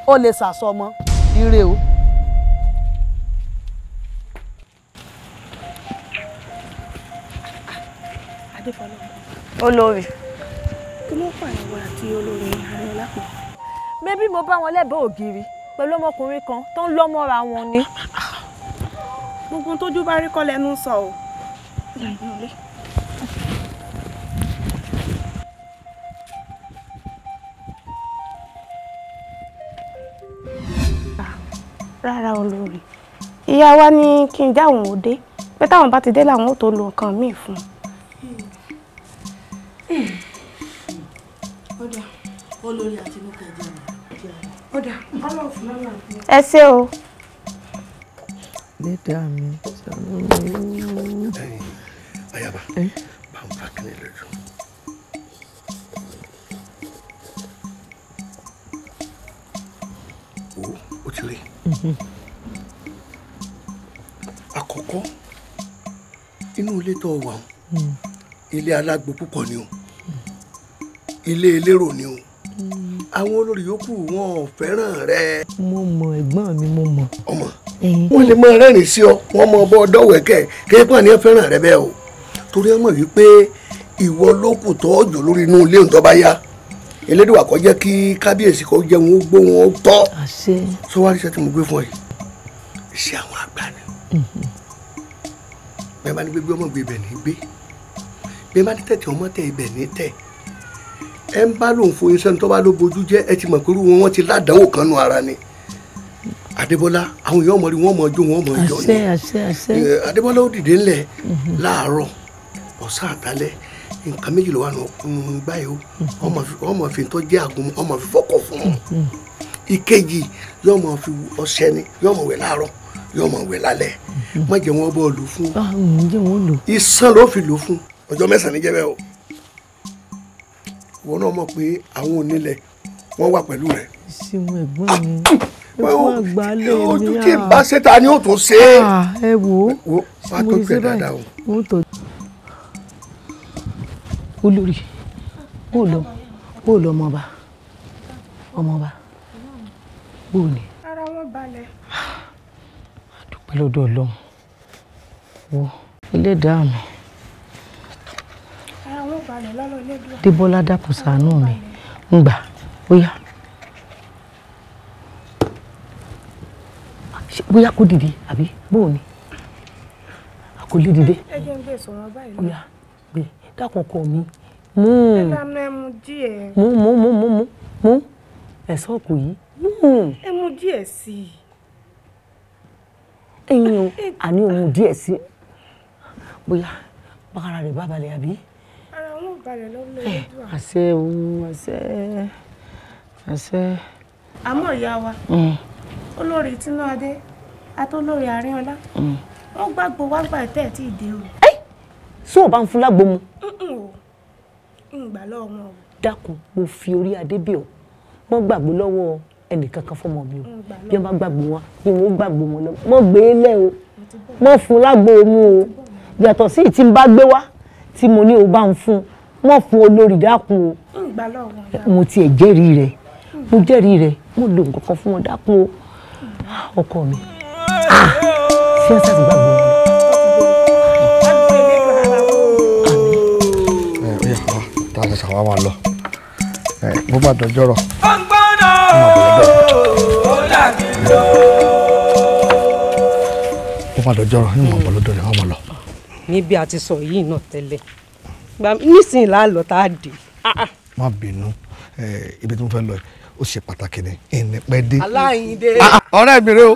Ó lè sàsọmọ ire o. Olórí. Kí ló fà ìwọ àti olórí Arínọlá pọ̀? Mébí mo bá wọn lẹ́bàá ògiri pẹ̀lú ọmọkùnrin kan tó ń lọ́ mọ́ra wọn ni. Gbogbo tójú bá rí kọ́ lẹ́nu sọ o. Rárá olórí, ìyá wa ní kí n jáwọn ò dé, pé táwọn bá ti dé làwọn ò tó lo nǹkan míì fún un. Olórí àti Núkẹ́ jẹ́ mi. Ọ̀dà, ọlọ́run fún lọ́nà. Ẹ ṣé o. Lẹ́dàá mi, ṣàánú mi. Ayaba, bá ń fa kíni lójú. O, ó ti rí. Àkọ́kọ́, inú ilé tó wà ó, ilé alágbo púpọ̀ ni o, ilé elérò ni o. Àwọn olórí yòókù wọn ò fẹ́ràn rẹ. Mo mọ ẹ̀gbọ́n mi, mo mọ. Ọmọ, wọ́n lè máa rẹ́rìn sí ọ, wọ́n mọ ọbọ̀ dọ́wẹ̀kẹ́ kéèpọ̀ ní ẹ fẹ́ràn rẹ bẹ́ẹ̀ o. Torí ẹ mọ̀ wípé ìwọ ló kù tó jò lórí inú ilé tó bá yá. Elédùwà kó jẹ́ kí kábíyèsí kó jẹ́ wọn ó gbó wọn ó tọ́. Àṣẹ. Sọ wá ríṣẹ́ tí mo gbé fún ọ yìí, iṣẹ́ àwọn àgbà ni. Bẹ́ẹ̀ bá ní gbégbé ọmọ gbé ibẹ̀ ní gbé. Bẹ́ẹ̀ bá ní tẹ̀tẹ̀ ọmọ tẹ̀ ibẹ̀ ní tẹ̀. Ẹ ń bá lòun fún iṣẹ́ tó bá ló bojú jẹ́ ẹ ti mọ̀ pé irú wọn ti ládàáwò kan nù ara ni. Adébọ́lá àwọn èèyàn mọ̀ rí wọn mọ̀ jó wọn mọ̀ jọ ni. Àṣẹ àṣẹ àṣẹ. Adébọ́lá ó dìde ńlẹ̀ láàárọ̀ ọ̀sán àtàlẹ́ nǹkan méjì ló wà nù báyìí o. Ọmọ fi tó jẹ́ àgùn ọmọ fi fọ́kọ̀ fún un. Ìkejì yóò mọ̀ fi ọṣẹ ni yóò mọ̀ wẹ̀ láàárọ̀ yóò mọ̀ wẹ̀ lálẹ́. Má jẹ́ wọn bọ́ lò fún. Ìsàn ló fi lò fún. Ọjọ́ mẹ́sàn-án ní jẹ́ bẹ́ẹ̀ o. Ìwọ náà mọ̀ pé àwọn onílẹ̀ wọ́n wà pẹ̀lú rẹ̀. Ìsinmi ẹ̀gbọ́n mi ẹ̀gbọ́n àgbà lé mi. Ojú tí n bá ṣe ta ni ó tún ṣe é. Ẹ wò ó wá tọ́jú ẹ̀ dáadáa o. Olórí, bó lọ ọmọọba, ọmọọba, bó ni. Ara wọn balẹ̀. A dúpẹ́ lọ́dọ̀ Ọlọ́run, wo ẹlẹ́dàá mi. Ara wọn balẹ̀ lọ́lọ́ Elédùà. Débọ́lá dákun ṣàánú mi, ń gbà bóyá bóyá kó dìde àbí bó ni kò lè dìde. Ẹ jẹ́ ń gbé sọ̀rọ̀ báyìí. Bóyá gbé dákun ọkọ mi mú. Ẹ bá mi mú díẹ̀. Mú mú mú mú mú mú ẹ̀sọ́ kò yí. Ẹ mú díẹ̀ sí i. Ẹyin o, àní òun díẹ̀ sí i. Bóyá bákàrà rẹ̀ bá balẹ̀ àbí. Ara wọn ò balẹ̀ lọ́wọ́ Elédùà. Àṣẹ o, àṣẹ àṣẹ. Àmọ́ ìyá wa, olórí Tinúadé àtolórí Arínọlá, wọ́n gbàgbọ́ wá gbà tẹ́ tí ì dé o. Sọ bá ń fún lágbo mu. N gbà lọ́wọ́ wọn o. Dákun, mo fi orí adé bẹ̀ ọ́, wọ́n gbàgbọ́ lọ́wọ́ ẹnìkankan fọmọ mi o. Bí wọ́n bá gbàgbọ́ wọn, bí wọ́n gbàgbọ́ wọn lọ, mọ́ gbé e lẹ́ o, mọ́ fún lágbo mu o. Yàtọ̀ sí tí n bá gbé wá tí mo ní o bá ń fún, mọ́ fún olórí dákun o. N gbà lọ́wọ́ wọn. Mo tiẹ̀ jẹ́rìí rẹ̀, mo jẹ́rìí rẹ̀, mo lo nǹkan kan fún wọn dákun o. Ọkọ mi, ṣé ẹ sáà ti gbàgbọ́ wọn lọ? Tá a ṣe ṣàwọn máa lọ bó bá dọjọ́rọ̀. Bó bá dọjọ́rọ̀ ní mọ̀ bọ́ lọ́dọ̀ rẹ̀ wọ́n máa lọ. Níbi àti sọ yìí náà tẹ́lẹ̀ nísìnyí láàlọ́ tá a dé. Má bínú, ibi tí mo fẹ́ lọ ó ṣe pàtàkì ni ìní pẹ́ dé. Aláìndé. Ọ̀rẹ́ mi rè o.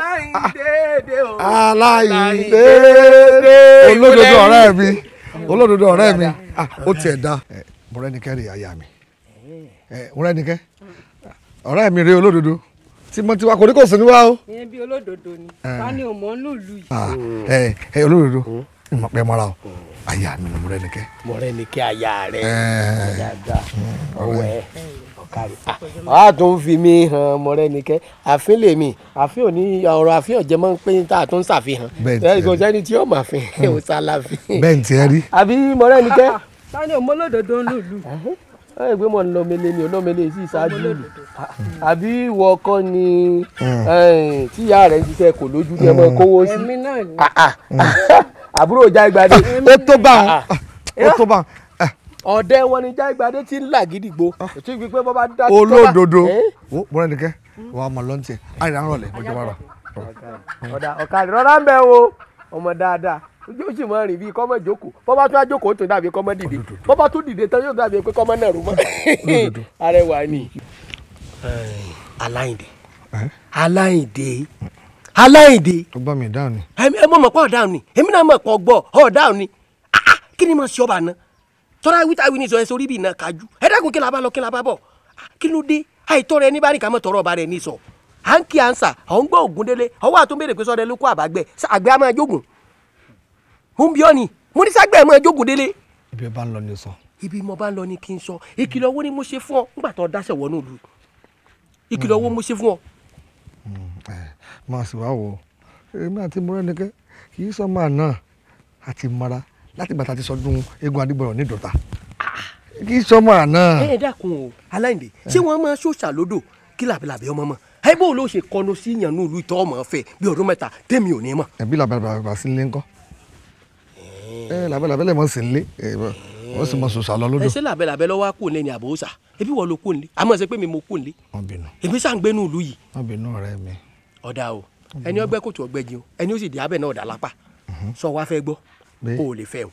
Aláìndé olódodo ọ̀rẹ́ mi, olódodo ọ̀rẹ́ mi, ó tiẹ̀ da. Mọ́rẹ́nikẹ́ rè aya mi, Mọ́rẹ́nikẹ́ ọ̀rẹ́ mi rè olódodo tí mo ti wá kò ní kò sí ní wá o. Ìyẹn bí olódodo ni, ta ni ò mọ̀ nílùú yìí. Ẹ olódodo, ìmọ̀ pẹ́ mọ́ra o, aya mi ni Mọ́rẹ́nikẹ́. Mọ́rẹ́nikẹ́ aya rẹ̀ dáadáa, ọwọ́ ẹ ọ̀kàrí. A tún fi mi hàn Mọ́rẹ́nikẹ́, àfin lèmi, àfin òní ọ̀rọ̀ àfin ọ̀jẹ̀ máa ń pín tá a tún ṣàfihàn. Kò sẹ́ni tí yóò máa fi ò sálàfin. Bẹ́ẹ̀ ni tiẹ̀ rí. Àbí Mọ́rẹ́nikẹ́. Ta ni ò mọ̀ olódodo nílùú? Ẹ gbé mọ̀ lọ́mẹlẹ ni olómẹlẹ sì ṣáájú ìlú. Àbí ìwọ kọ́ ni tíyá rẹ̀ ń ṣiṣẹ́ kò lójú ní ọmọ kówó sí. Èmi náà ni. Àbúrò Jáìgbadé. Ó tó bá wọn, ó tó bá wọn. Ọ̀dẹ wọn ni Jáìgbadé ti ń là gidigbo. Ètò ìgbì pé bọ́ bá dá. Olódodo. Mọ́rẹ́nikẹ́, wàá mọ̀ lọ́ntì àìrà ń rọ̀lẹ́ ọjọ́ wa rọ̀. Ọ̀dà ọ̀kadì rọra ń bẹ̀ wo ọmọ dáadáa, ó sì mọ rìn bíi kọ́mọ jókòó, bọ́ bá tún á jókòó tó dàbí kọ́mọ dìde, bọ́ bá tún dìde tán yóò dàbí pé kọ́mọ náà rú mọ́. Arẹwà ni. Aláìndé, Aláìndé, Aláìndé. Ó gbọ́ mi dáhùn ni. Ẹ mọ̀ mọ̀ pé ọ̀dáhùn ni, èmi náà mọ̀ pọ̀ gbọ́ ọ̀dáhùn ni. Kí ni mo ṣe ọba náà? Tọ́lá wíta wí ní sọ ẹ sórí bí iná kájú. Ẹ dákun kí la bá lọ kí la bá bọ̀. Kí ló dé? Àìtọ́ rẹ ní bá ní ká mọ̀ tọrọ ọba rẹ ní sọ. À ń kí à ń sà, ọ̀ ń gbọ́ Ògúndélé, ọwọ́ àtúnbèrè pé sọ́dẹ ló kó àbágbẹ́, àgbẹ̀ á máa jógun. Mo ń bí ọ ni, mo ní ságbẹ́ mọ́ jógun délé. Ibi bá ń lọ ni sọ. Ibi mo bá ń lọ ni kí n sọ. Ìkìlọ̀ wo ni mo ṣe fún ọ nígbà tó dáṣẹ̀ wọnú ìlú? Ìkìlọ̀ wo mo ṣe fún ọ? Máa sì wá wò ó, èmi àti Mọ́rẹ́nikẹ́ kì í sọ máa náà àti mara láti gbàtà ti sọdún eégún Adégbọ̀rọ̀ ní Ìdọ̀ta. Kì í sọ máa náà. Ẹ dákun o, Aláìndé, ṣé wọ́n máa ṣòṣà lódò kí làbẹ̀làbẹ̀ ọmọ mọ̀? Ẹ bó ló ṣe kọnu sí ìyànnú ìlú ìtọ́ ọmọ fẹ́ bí ọdún mẹ́ta tèmi ò ní mọ̀. Ẹbí làbẹ̀làbẹ̀ sí ilé ńkọ́? Làbẹ̀làbẹ̀ lè mọ̀ sí ilé, wọ́n sì mọ̀ sòsà lọ lódò. Ẹ ṣé làbẹ̀làbẹ̀ lọ́wọ́ kò ní ní àbòsà, ebi wọ́n ló kò ní, àmọ́ ṣe pé mi mo kò ní. Èmi sá ń gbénú ìlú yìí. Má bínú ọ̀rẹ́ mi. Ọ̀dà o, ẹni ọgbẹ́ kòtò ọgbẹ́ jìn o, ẹni ó sì di abẹ́ náà ọ̀dà lápá. Sọ wá fẹ́ gbọ́, o ò lè fẹ́ o.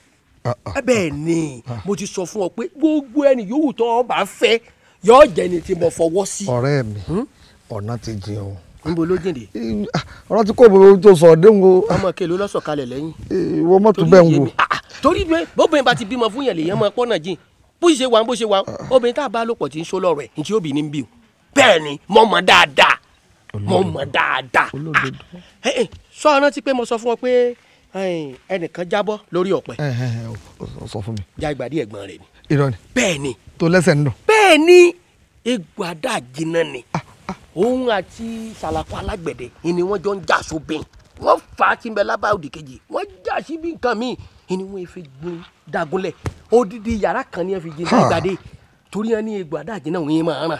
Bẹ́ẹ̀ ni mo ti sọ fún ọ pé gbogbo ẹni yòówù tó o bá fẹ́ yóò jẹ́ ni tí mo fọwọ́ sí. Ọ̀rẹ́ mi, ọ̀nà ti jìn o. Níbo ló jìn dé? Ọ̀rọ̀ tí kò bọ̀ tó sọ déhùn o. Ọmọ kelo ló sọ̀kalẹ̀ lẹ́yìn. Ìwọ mọ́tò bẹ́ẹ̀ ń wò. Torí pé bóbìnrin bá ti bímọ fún yẹn lèyàn máa pọ́nà jìn, bó ṣe wà bó ṣe wà, obìnrin tá a bá lò pọ̀ tí ń sọ lọ́rọ̀ ẹ̀ ní tí òbí ní bí o. Bẹ́ẹ̀ ni mo mọ̀ dáadáa, mo mọ̀ dáadáa. Sọ rántí pé mo sọ fún ọ pé ẹnìkan jábọ́ lórí ọ̀pẹ. Sọ fún mi. Jáìgbádé ẹ̀gbọ́n rẹ̀ ni. Irọ́ ni. Bẹ́ẹ̀ ni. Tó lẹ́sẹ̀ ń dùn. Bẹ́ẹ̀ ni, egbò àdá jiná ni. Òun àti Sàlàkọ́ alágbẹ̀dẹ ni wọ́n jọ ń jà sóbìn, wọ́n fà á tí ń bẹ lábá òdì kejì, wọ́n jà sí bí nǹkan míì ni wọ́n fi gbin dagunlẹ̀. Odidi yàrá kan ni wọ́n fi jin Jáìgbádé, torí wọn ní egbò àdá jiná òun yẹn máa ràn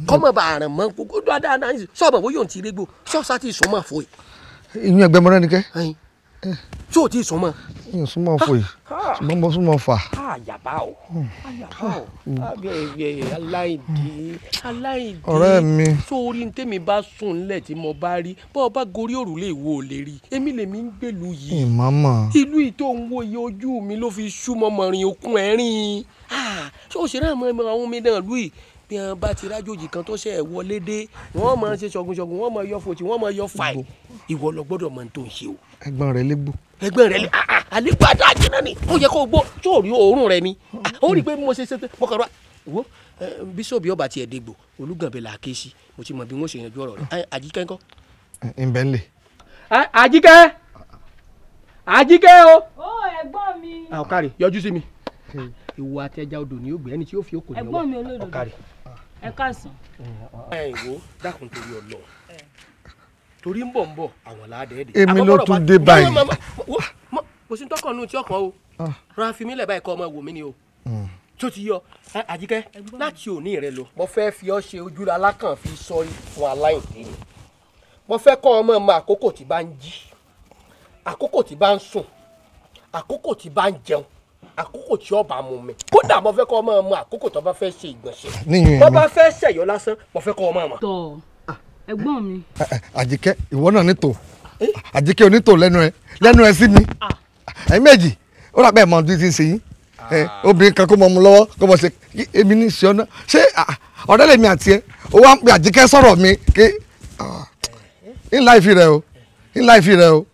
kọ́mọ̀ bá ràn mọ́ gbogbo dáadáa sọ̀bọ̀ bóyá òun ti régbò ṣọ́ọ̀ṣà ti sùn mọ́ fòye. Ìyún ẹgbẹ́ Mọ́rẹ́nikẹ́. Tí o ti sùn mọ́. Ìyún súnmọ́ fòye, ṣùgbọ́n mo súnmọ́ fà. Àyàbá o, àyàbá o, Aláìndé, Aláìndé. Ọ̀rẹ́ mi. Sórí ní tèmi bá sùn nílẹ̀ tí mo bá rí, bọ́ ọ bá gorí òrùlé ìwọ ò lè rí, èmi lèmi ń gbèlú yìí. Ìmọ̀ọ́mọ̀. Ìlú yìí tó ń wo iye ojú mi ló fi sú mọ́mọ́rin okun ẹ̀rín. Ṣé o ṣe náà mọ àwọn omi náà lù yìí? Bí wọn bá ti rájòjì kan tó ṣe ẹ̀ wọlé dé, wọ́n máa ṣe ṣọ̀gùnṣọ̀gùn, wọ́n máa yọ fòtí, wọ́n máa yọ fàì. Ìwọ lọ gbọ́dọ̀ mọ tó ń ṣe o. Ẹ̀gbọ́n rẹ̀ légbò. Ẹ̀gbọ́n rẹ̀ lé àlégbò àdájì náà ni. Ó yẹ kó o gbọ́ tó rí òórùn rẹ̀ ni. Ó rí i pé mo ṣe ṣe mo kàn rà wo bíṣọ̀bù ọba tiẹ̀ dégbò Olúgànbẹ̀ là á ké sí, mo ti mọ bí wọ́n ṣe yanjú ọ̀rọ̀ rẹ̀. Àjíkẹ́ ńkọ́. Ǹbẹ̀ ń lè. Àjíkẹ́, Àjíkẹ́ o. Ó ẹ̀gbọ́n mi. Ọ̀kàrẹ̀ yọjú sí mi. Ìwọ àti ẹja odò ni ó gbé ẹni tí ó fi okòó ní ọwọ́. Ẹ̀gbọ́n mi olódodo. Ọ̀kàrẹ̀. Ẹ káàsán. Ẹ ìwọ dákun torí Ọlọ́run, torí ń bọ̀ ń bọ̀ àwọn làádẹ́ẹ̀dẹ́. Èmi ló tún dé báyìí. Kò sí tọkàn nù tí ọkàn o, rárá fi mí lẹ̀ báyìí kọ́ ọmọ wò mí ni o. Tó ti yọ Àjíkẹ́, láti òní rẹ lọ. Mo fẹ́ fi ọ́ ṣe ojú alákàn fi sọrí fún Aláìndé ni. Mo fẹ́ kọ́ ọmọ mọ àkókò tí bá ń jí, àkókò tí bá ń sùn, àkókò tí bá ń jẹun, àkókò tí ó bá mú mi. Kódà mo fẹ́ kọ́ ọmọ mọ àkókò tó bá fẹ́ ṣe ìgbọ̀nsẹ̀. Bó bá fẹ́ ṣẹ̀yọ́ lásán, mo fẹ́ kọ́ ọmọ mọ. Tọ́ ẹ̀gbọ́n mi. Àjíkẹ́, ìwọ náà nítò. Àjíkẹ́ onítò lẹ́nu ẹ, lẹ́nu ẹ sí mi. Ẹ̀yin méjì, ó rà bẹ́ẹ̀ mọ bí ti ń ṣe yín. Obìnrin kan kó mọ mu lọ́wọ́ kó mọ ṣe èmi ní ṣe ọ́nà ṣé ọ̀rẹ́ lèmi àti ẹ ó wá ń pe Àjíkẹ́ sọ̀rọ̀ mi ké ńlá ìfi rẹ o ńlá ìfi rẹ o.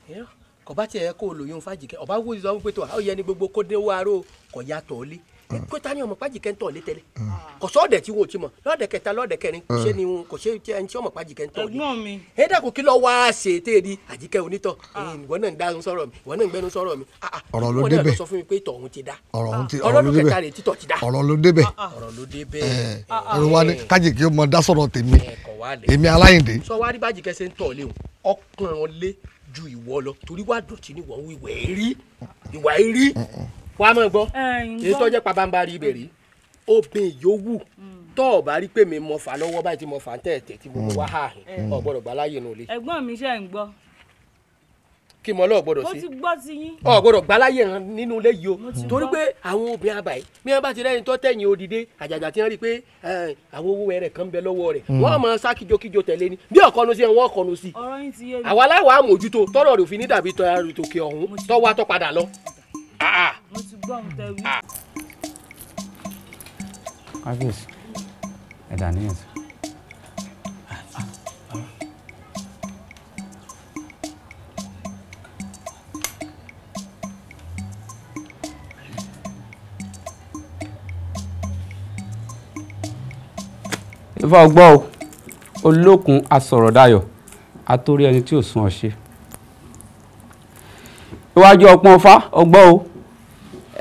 Kò bá tiẹ̀ kó o lòyún fàjìkẹ́ ọba wo sọ pé tó ó yẹ ni gbogbo kó dé wàárò kò ya tọ̀ lé kó ta ni ọmọ pàjìkẹ́ ń tọ̀ lé tẹ́lẹ̀ kò sọ́ọ̀dẹ̀ tí wọ́n ti mọ̀ lọ́ọ̀dẹ̀ kẹta lọ́ọ̀dẹ̀ kẹrin kò ṣe ni kò ṣe ẹni tí ọmọ pàjìkẹ́ ń tọ̀ lé. Ẹ dákun kí lọ wá ṣe téèdì Àjíkẹ́ onítọ̀ ìwọ náà ń dáhùn sọ̀rọ̀ mi ìwọ náà ń gbẹnu sọ̀rọ̀ mi. Ọ̀rọ̀ ló débẹ̀ sọ fún mi pé ìtọ̀ òun ti dá ọ̀rọ̀ ló débẹ̀ ọ̀rọ̀ ló débẹ̀ ọ̀rọ̀ ló débẹ̀. Ọ̀rọ̀ wa ni kájìkí ó mọ dá sọ̀rọ̀ tèmi èmi Aláyìndé. Sọ wá rí bájìkẹ́ ṣe ń tọ̀ lé òun ọkàn lé ju ìwọ lọ torí wàá dọ̀tí ni wọ́n ìwà èrí ìwà èrí wàá mọ̀ gbọ́ èyí tó jẹ́ pabambarì ibẹ̀ rí obìnrin yòówù tó o bá rí pé mi mọ̀ fà lọ́wọ́ báyìí tí mo fà ń tẹ̀tẹ̀ tí mo wá hà ọ̀ gbọ́dọ̀ gbà láàyè nù lé. Ẹ̀gbọ́n mi ṣe ń gbọ́. Kí mo lọ́ọ̀ gbọ́dọ̀ sí. Mo ti gbọ́ ti yín. Ọ̀ gbọ́dọ̀ gbà láàyè nínú ilé yìí o torí pé àwọn obìnrin àbàyí bí wọ́n bá ti rẹ́ni tó tẹ̀yìn òdìdé àjàjà tí wọ́n rí pé àwọn owó rẹ̀ kan bẹ lọ́wọ́ rẹ̀ wọ́n máa sá kíjokíjo tẹ̀lé ni bí ọ̀kọ́nu sí wọn kọ́nu sí. Ọ̀rọ̀ yín ti yé mi. Àwa aláwọ̀ àmójútó tọ́rọ̀ rẹ̀ òfin ní dàbí tòkè ọ̀hún tọ́wọ́ tó padà lọ. Mo ti gbọ́ ohun tẹ́ wí. Kábíyèsí ẹ̀dà níyẹn sí. Ifá ọgbọ́ o olókun asọ̀rọ̀dayọ̀ atórí ẹni tí ò sún ọ ṣe. Iwájú ọpọ́n Ifá ọgbọ́ o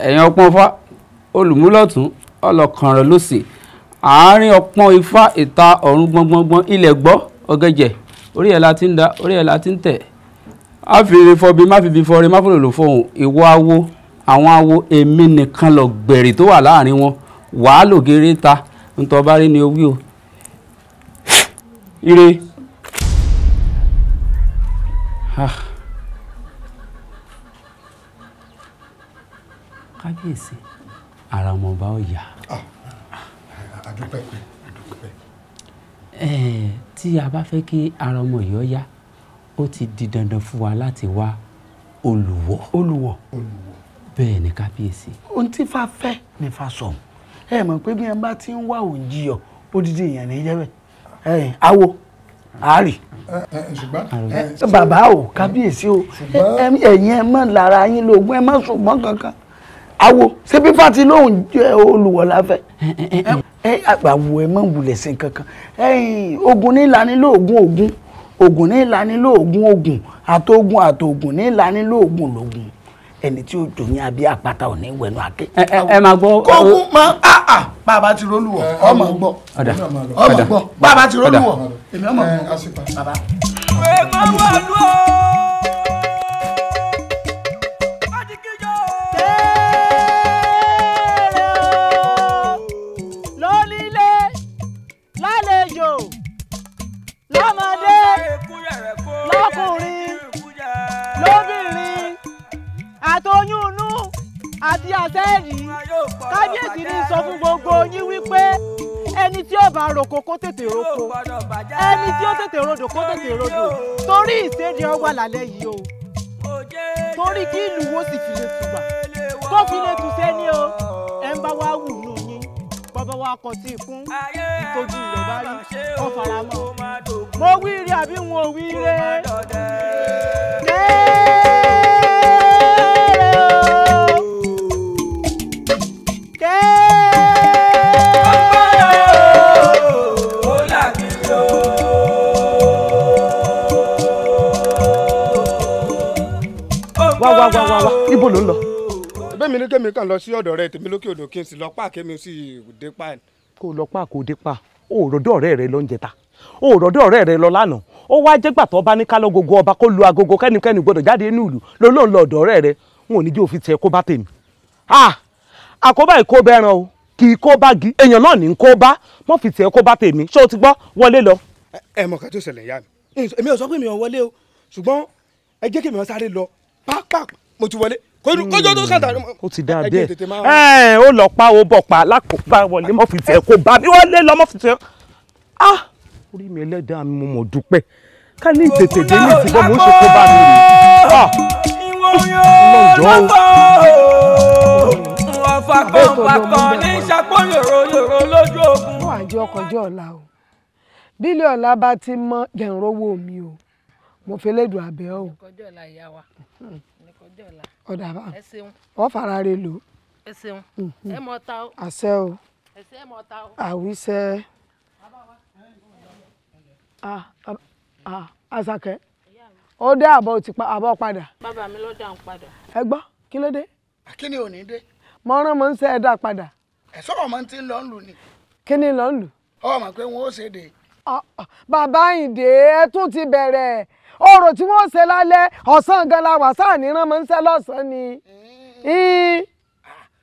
ẹ̀yìn ọpọ́n Ifá olùmúlọ̀tún ọlọ́kànràn lósì àárín ọpọ́n Ifá ìta ọ̀run gbọngbọngbọn ilẹ̀ gbọ́ ọ̀gẹ̀jẹ̀ orí ẹ̀ la ti ń da orí ẹ̀ la ti ń tẹ̀. Á fi ire fọbi má fi bi fọre má fòlòlò fọhùn ìwọ awo àwọn awo èmi nìkan lọ gbẹ̀rì tó wà láàrin wọn wàá lògèrè ta ntọ́ bá rí ni o wí o. Ire. Kábíyèsí ara ọmọọba ó yá. Àdúpẹ́ àdúpẹ́. Tí a bá fẹ́ kí ara ọmọ yìí ó yá ó ti di dandan fún wa láti wá olùwọ̀. Olùwọ̀. Bẹ́ẹ̀ ni kábíyèsí. Ohun tí Ifá fẹ́ ni Ifá sọ ẹ mọ̀ pé bí ẹ bá ti ń wá òǹjiyọ̀ odidi èèyàn ní jẹ́ bẹ́ẹ̀. Awo àárì bàbá o kábíyèsí o ẹ̀yin ẹ mọ̀ lára yín lóògùn ẹ mọ̀ ṣùgbọ́n kankan awo ṣé bí fati lóhùn jẹ́ olùwọ̀ láfẹ́ ẹ àwọ̀ ẹ mọ̀ wulẹ̀ sí kankan ogun ní ìlànà lóògùn ogun ogun ní ìlànà lóògùn ogun àtògùn àtògùn ní ìlànà lóògùn lóògùn ẹni tí ó jò ní abẹ́ àpáta ò ní wẹ̀nu àké. Ẹ máa gbọ́. Kókó máa bàbá ti rólùwọ̀ ọmọ gbọ́ ọmọ gbọ́ bàbá ti rólùwọ̀ èmi ọmọ gbọ́ bàbá. Lónílé lálejò lọ́mọdé lọ́kùnrin lóbìnrin àtọyún inú àti àtẹ́ẹ̀rí kábíyèsí ní sọ fún gbogbo yín wípé ẹni tí ó bá roko kó tètè roko ẹni tí ó tètè rodò kó tètè rodò torí ìséde ọwà lálẹ́ yìí o torí kí ìlú wo sì fi lè tùbà kó fi lè tùsẹ́ ní o ẹ̀ ń bá wá wù nù yín bàbá wa kọ sí ikún ìtọ́jú rẹ̀ bá rí kó fara mọ́ mo wí ire àbí wọn ò wí ire. Wá wá wá wá wá ibo ló ń lọ. Ẹ̀bẹ̀ mi ní kémi kàn lọ sí ọ̀dọ̀ rẹ tèmi lókè odò kí n sì lọ pa kémi sì dé pa. Kó o lọ pa kó o dé pa o ò rọ̀dọ̀ ọ̀rẹ́ rẹ lọ ń jẹta o ò rọ̀dọ̀ ọ̀rẹ́ rẹ lọ lánàá ó wá jẹ́ gbàtọ́ bá ní kálọ́ gogo ọba kó lu agogo kẹ́nikẹ́ni gbọ́dọ̀ jáde inú ìlú ló lóun lọ ọ̀dọ̀ ọ̀rẹ́ rẹ wọn ò ní jẹ́ òfin tiẹ̀ kó bá tèmi. Àkóbá ìkó bẹ́ran o kì í kó bá gi èèyàn náà ní kó bá mọ́ fi tiẹ̀ kó bá tèmi ṣé o ti gbọ́ wọlé lọ. Ẹ mọ̀ ká tó ṣẹlẹ̀ ìyá mi èmi ò sọ pé mi ò wọlé o ṣùgbọ́n ẹ jẹ́ kí mi ò sáré lọ pápá mo ti wọlé kójó tó kàtà. Ó ti dáa bẹ́ẹ̀ ẹ ó lọ pa ó bọ̀ pa lákòóbá wọlé mọ́ fi tiẹ̀ kó bá mi wọlé lọ mọ́ fi tiẹ̀. Orí mi ẹlẹ́dàá mi mo mọ̀ dúpẹ́ ká ní tètè dé ní ìsìnkú mo ń ṣe kó bá mi rè. Ìwọ̀n yóò lọ́pọ̀. Pàkàn ní sapó yòrò yòrò lójú ogun. Ó wà jẹ́ ọkọ̀jọ́ ọ̀la o. Bílẹ̀ ọ̀la bá ti mọ́ jẹ̀ǹrówó mi o. Mo fi lédùn abẹ́ o. Ọkọjọ́ ọ̀la ìyá wa. Ọkọjọ́ ọ̀la. Ọ̀dà bá. Ẹ ṣeun. Wọ́n fara re lò. Ẹ ṣeun. Ẹ mọ̀ ta o. Àṣẹ o. Ẹ ṣe ẹ mọ̀ ta o. Àwíṣẹ. Àṣàkẹ́. Ó dé àbọ̀ ti pa àbọ̀ padà. Bàbá mi ló dá ń padà. Ẹ gbọ́, kí ló dé? Kí ni ò ní dé? Mo rán mo ń ṣe ẹ̀dá padà. Ẹ sọ̀rọ̀ mọ́ ti ń lọ ń lù ni. Kí ni lọ ń lù? Ọ mọ̀ pé wọ́n ó ṣe dé. Bàbá Àyìndé ẹ tún ti bẹ̀rẹ̀. Orò tí wọ́n ṣe lálẹ́ ọ̀sán gan la wà sáà ní rán mo ń ṣe lọ́sàn-án ni.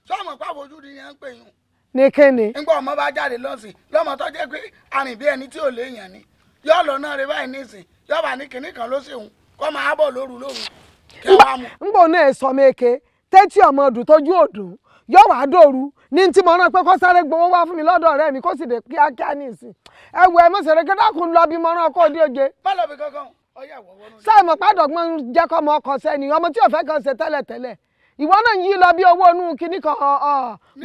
Sọ̀mọ̀ pé àfojúdi ni à ń pè yín. Ní kí ni? Nígbà ọmọ bá jáde lọ́sìn lọ́mọ tó jẹ́ pé arìn bí ẹni tí ò léèyàn ni. Yọ́ lọ náà rẹ báyìí nísìn yọ́ bá ní kinní kan ló ṣeun kọ́ máa bọ̀ lóru lóru. Ngbò náà sọ méke tẹ́tí ọmọ ọdún tójú òdùn yóò wá dòru ní tí mo rán pé kó sáré gbowó wá fún mi lọ́dọ̀ ọ̀rẹ́ mi kó sì dé kíákíá nísìn. Ẹ wo ẹ mọ̀ sọ̀rọ̀ kí dákun lọ bí mo rán kó dé oje. Má lọ bí kankan ọyá wọ̀wọ́ nù. Sáà mọ̀ pàdọ̀gbọ́n jẹ́ kọ́ ọmọ ọkọ̀ sẹ́ni ọmọ tí ò fẹ́ kan ṣe tẹ́lẹ̀tẹ́lẹ̀ ìwọ náà ń yí lọ bí owó inú kinní kan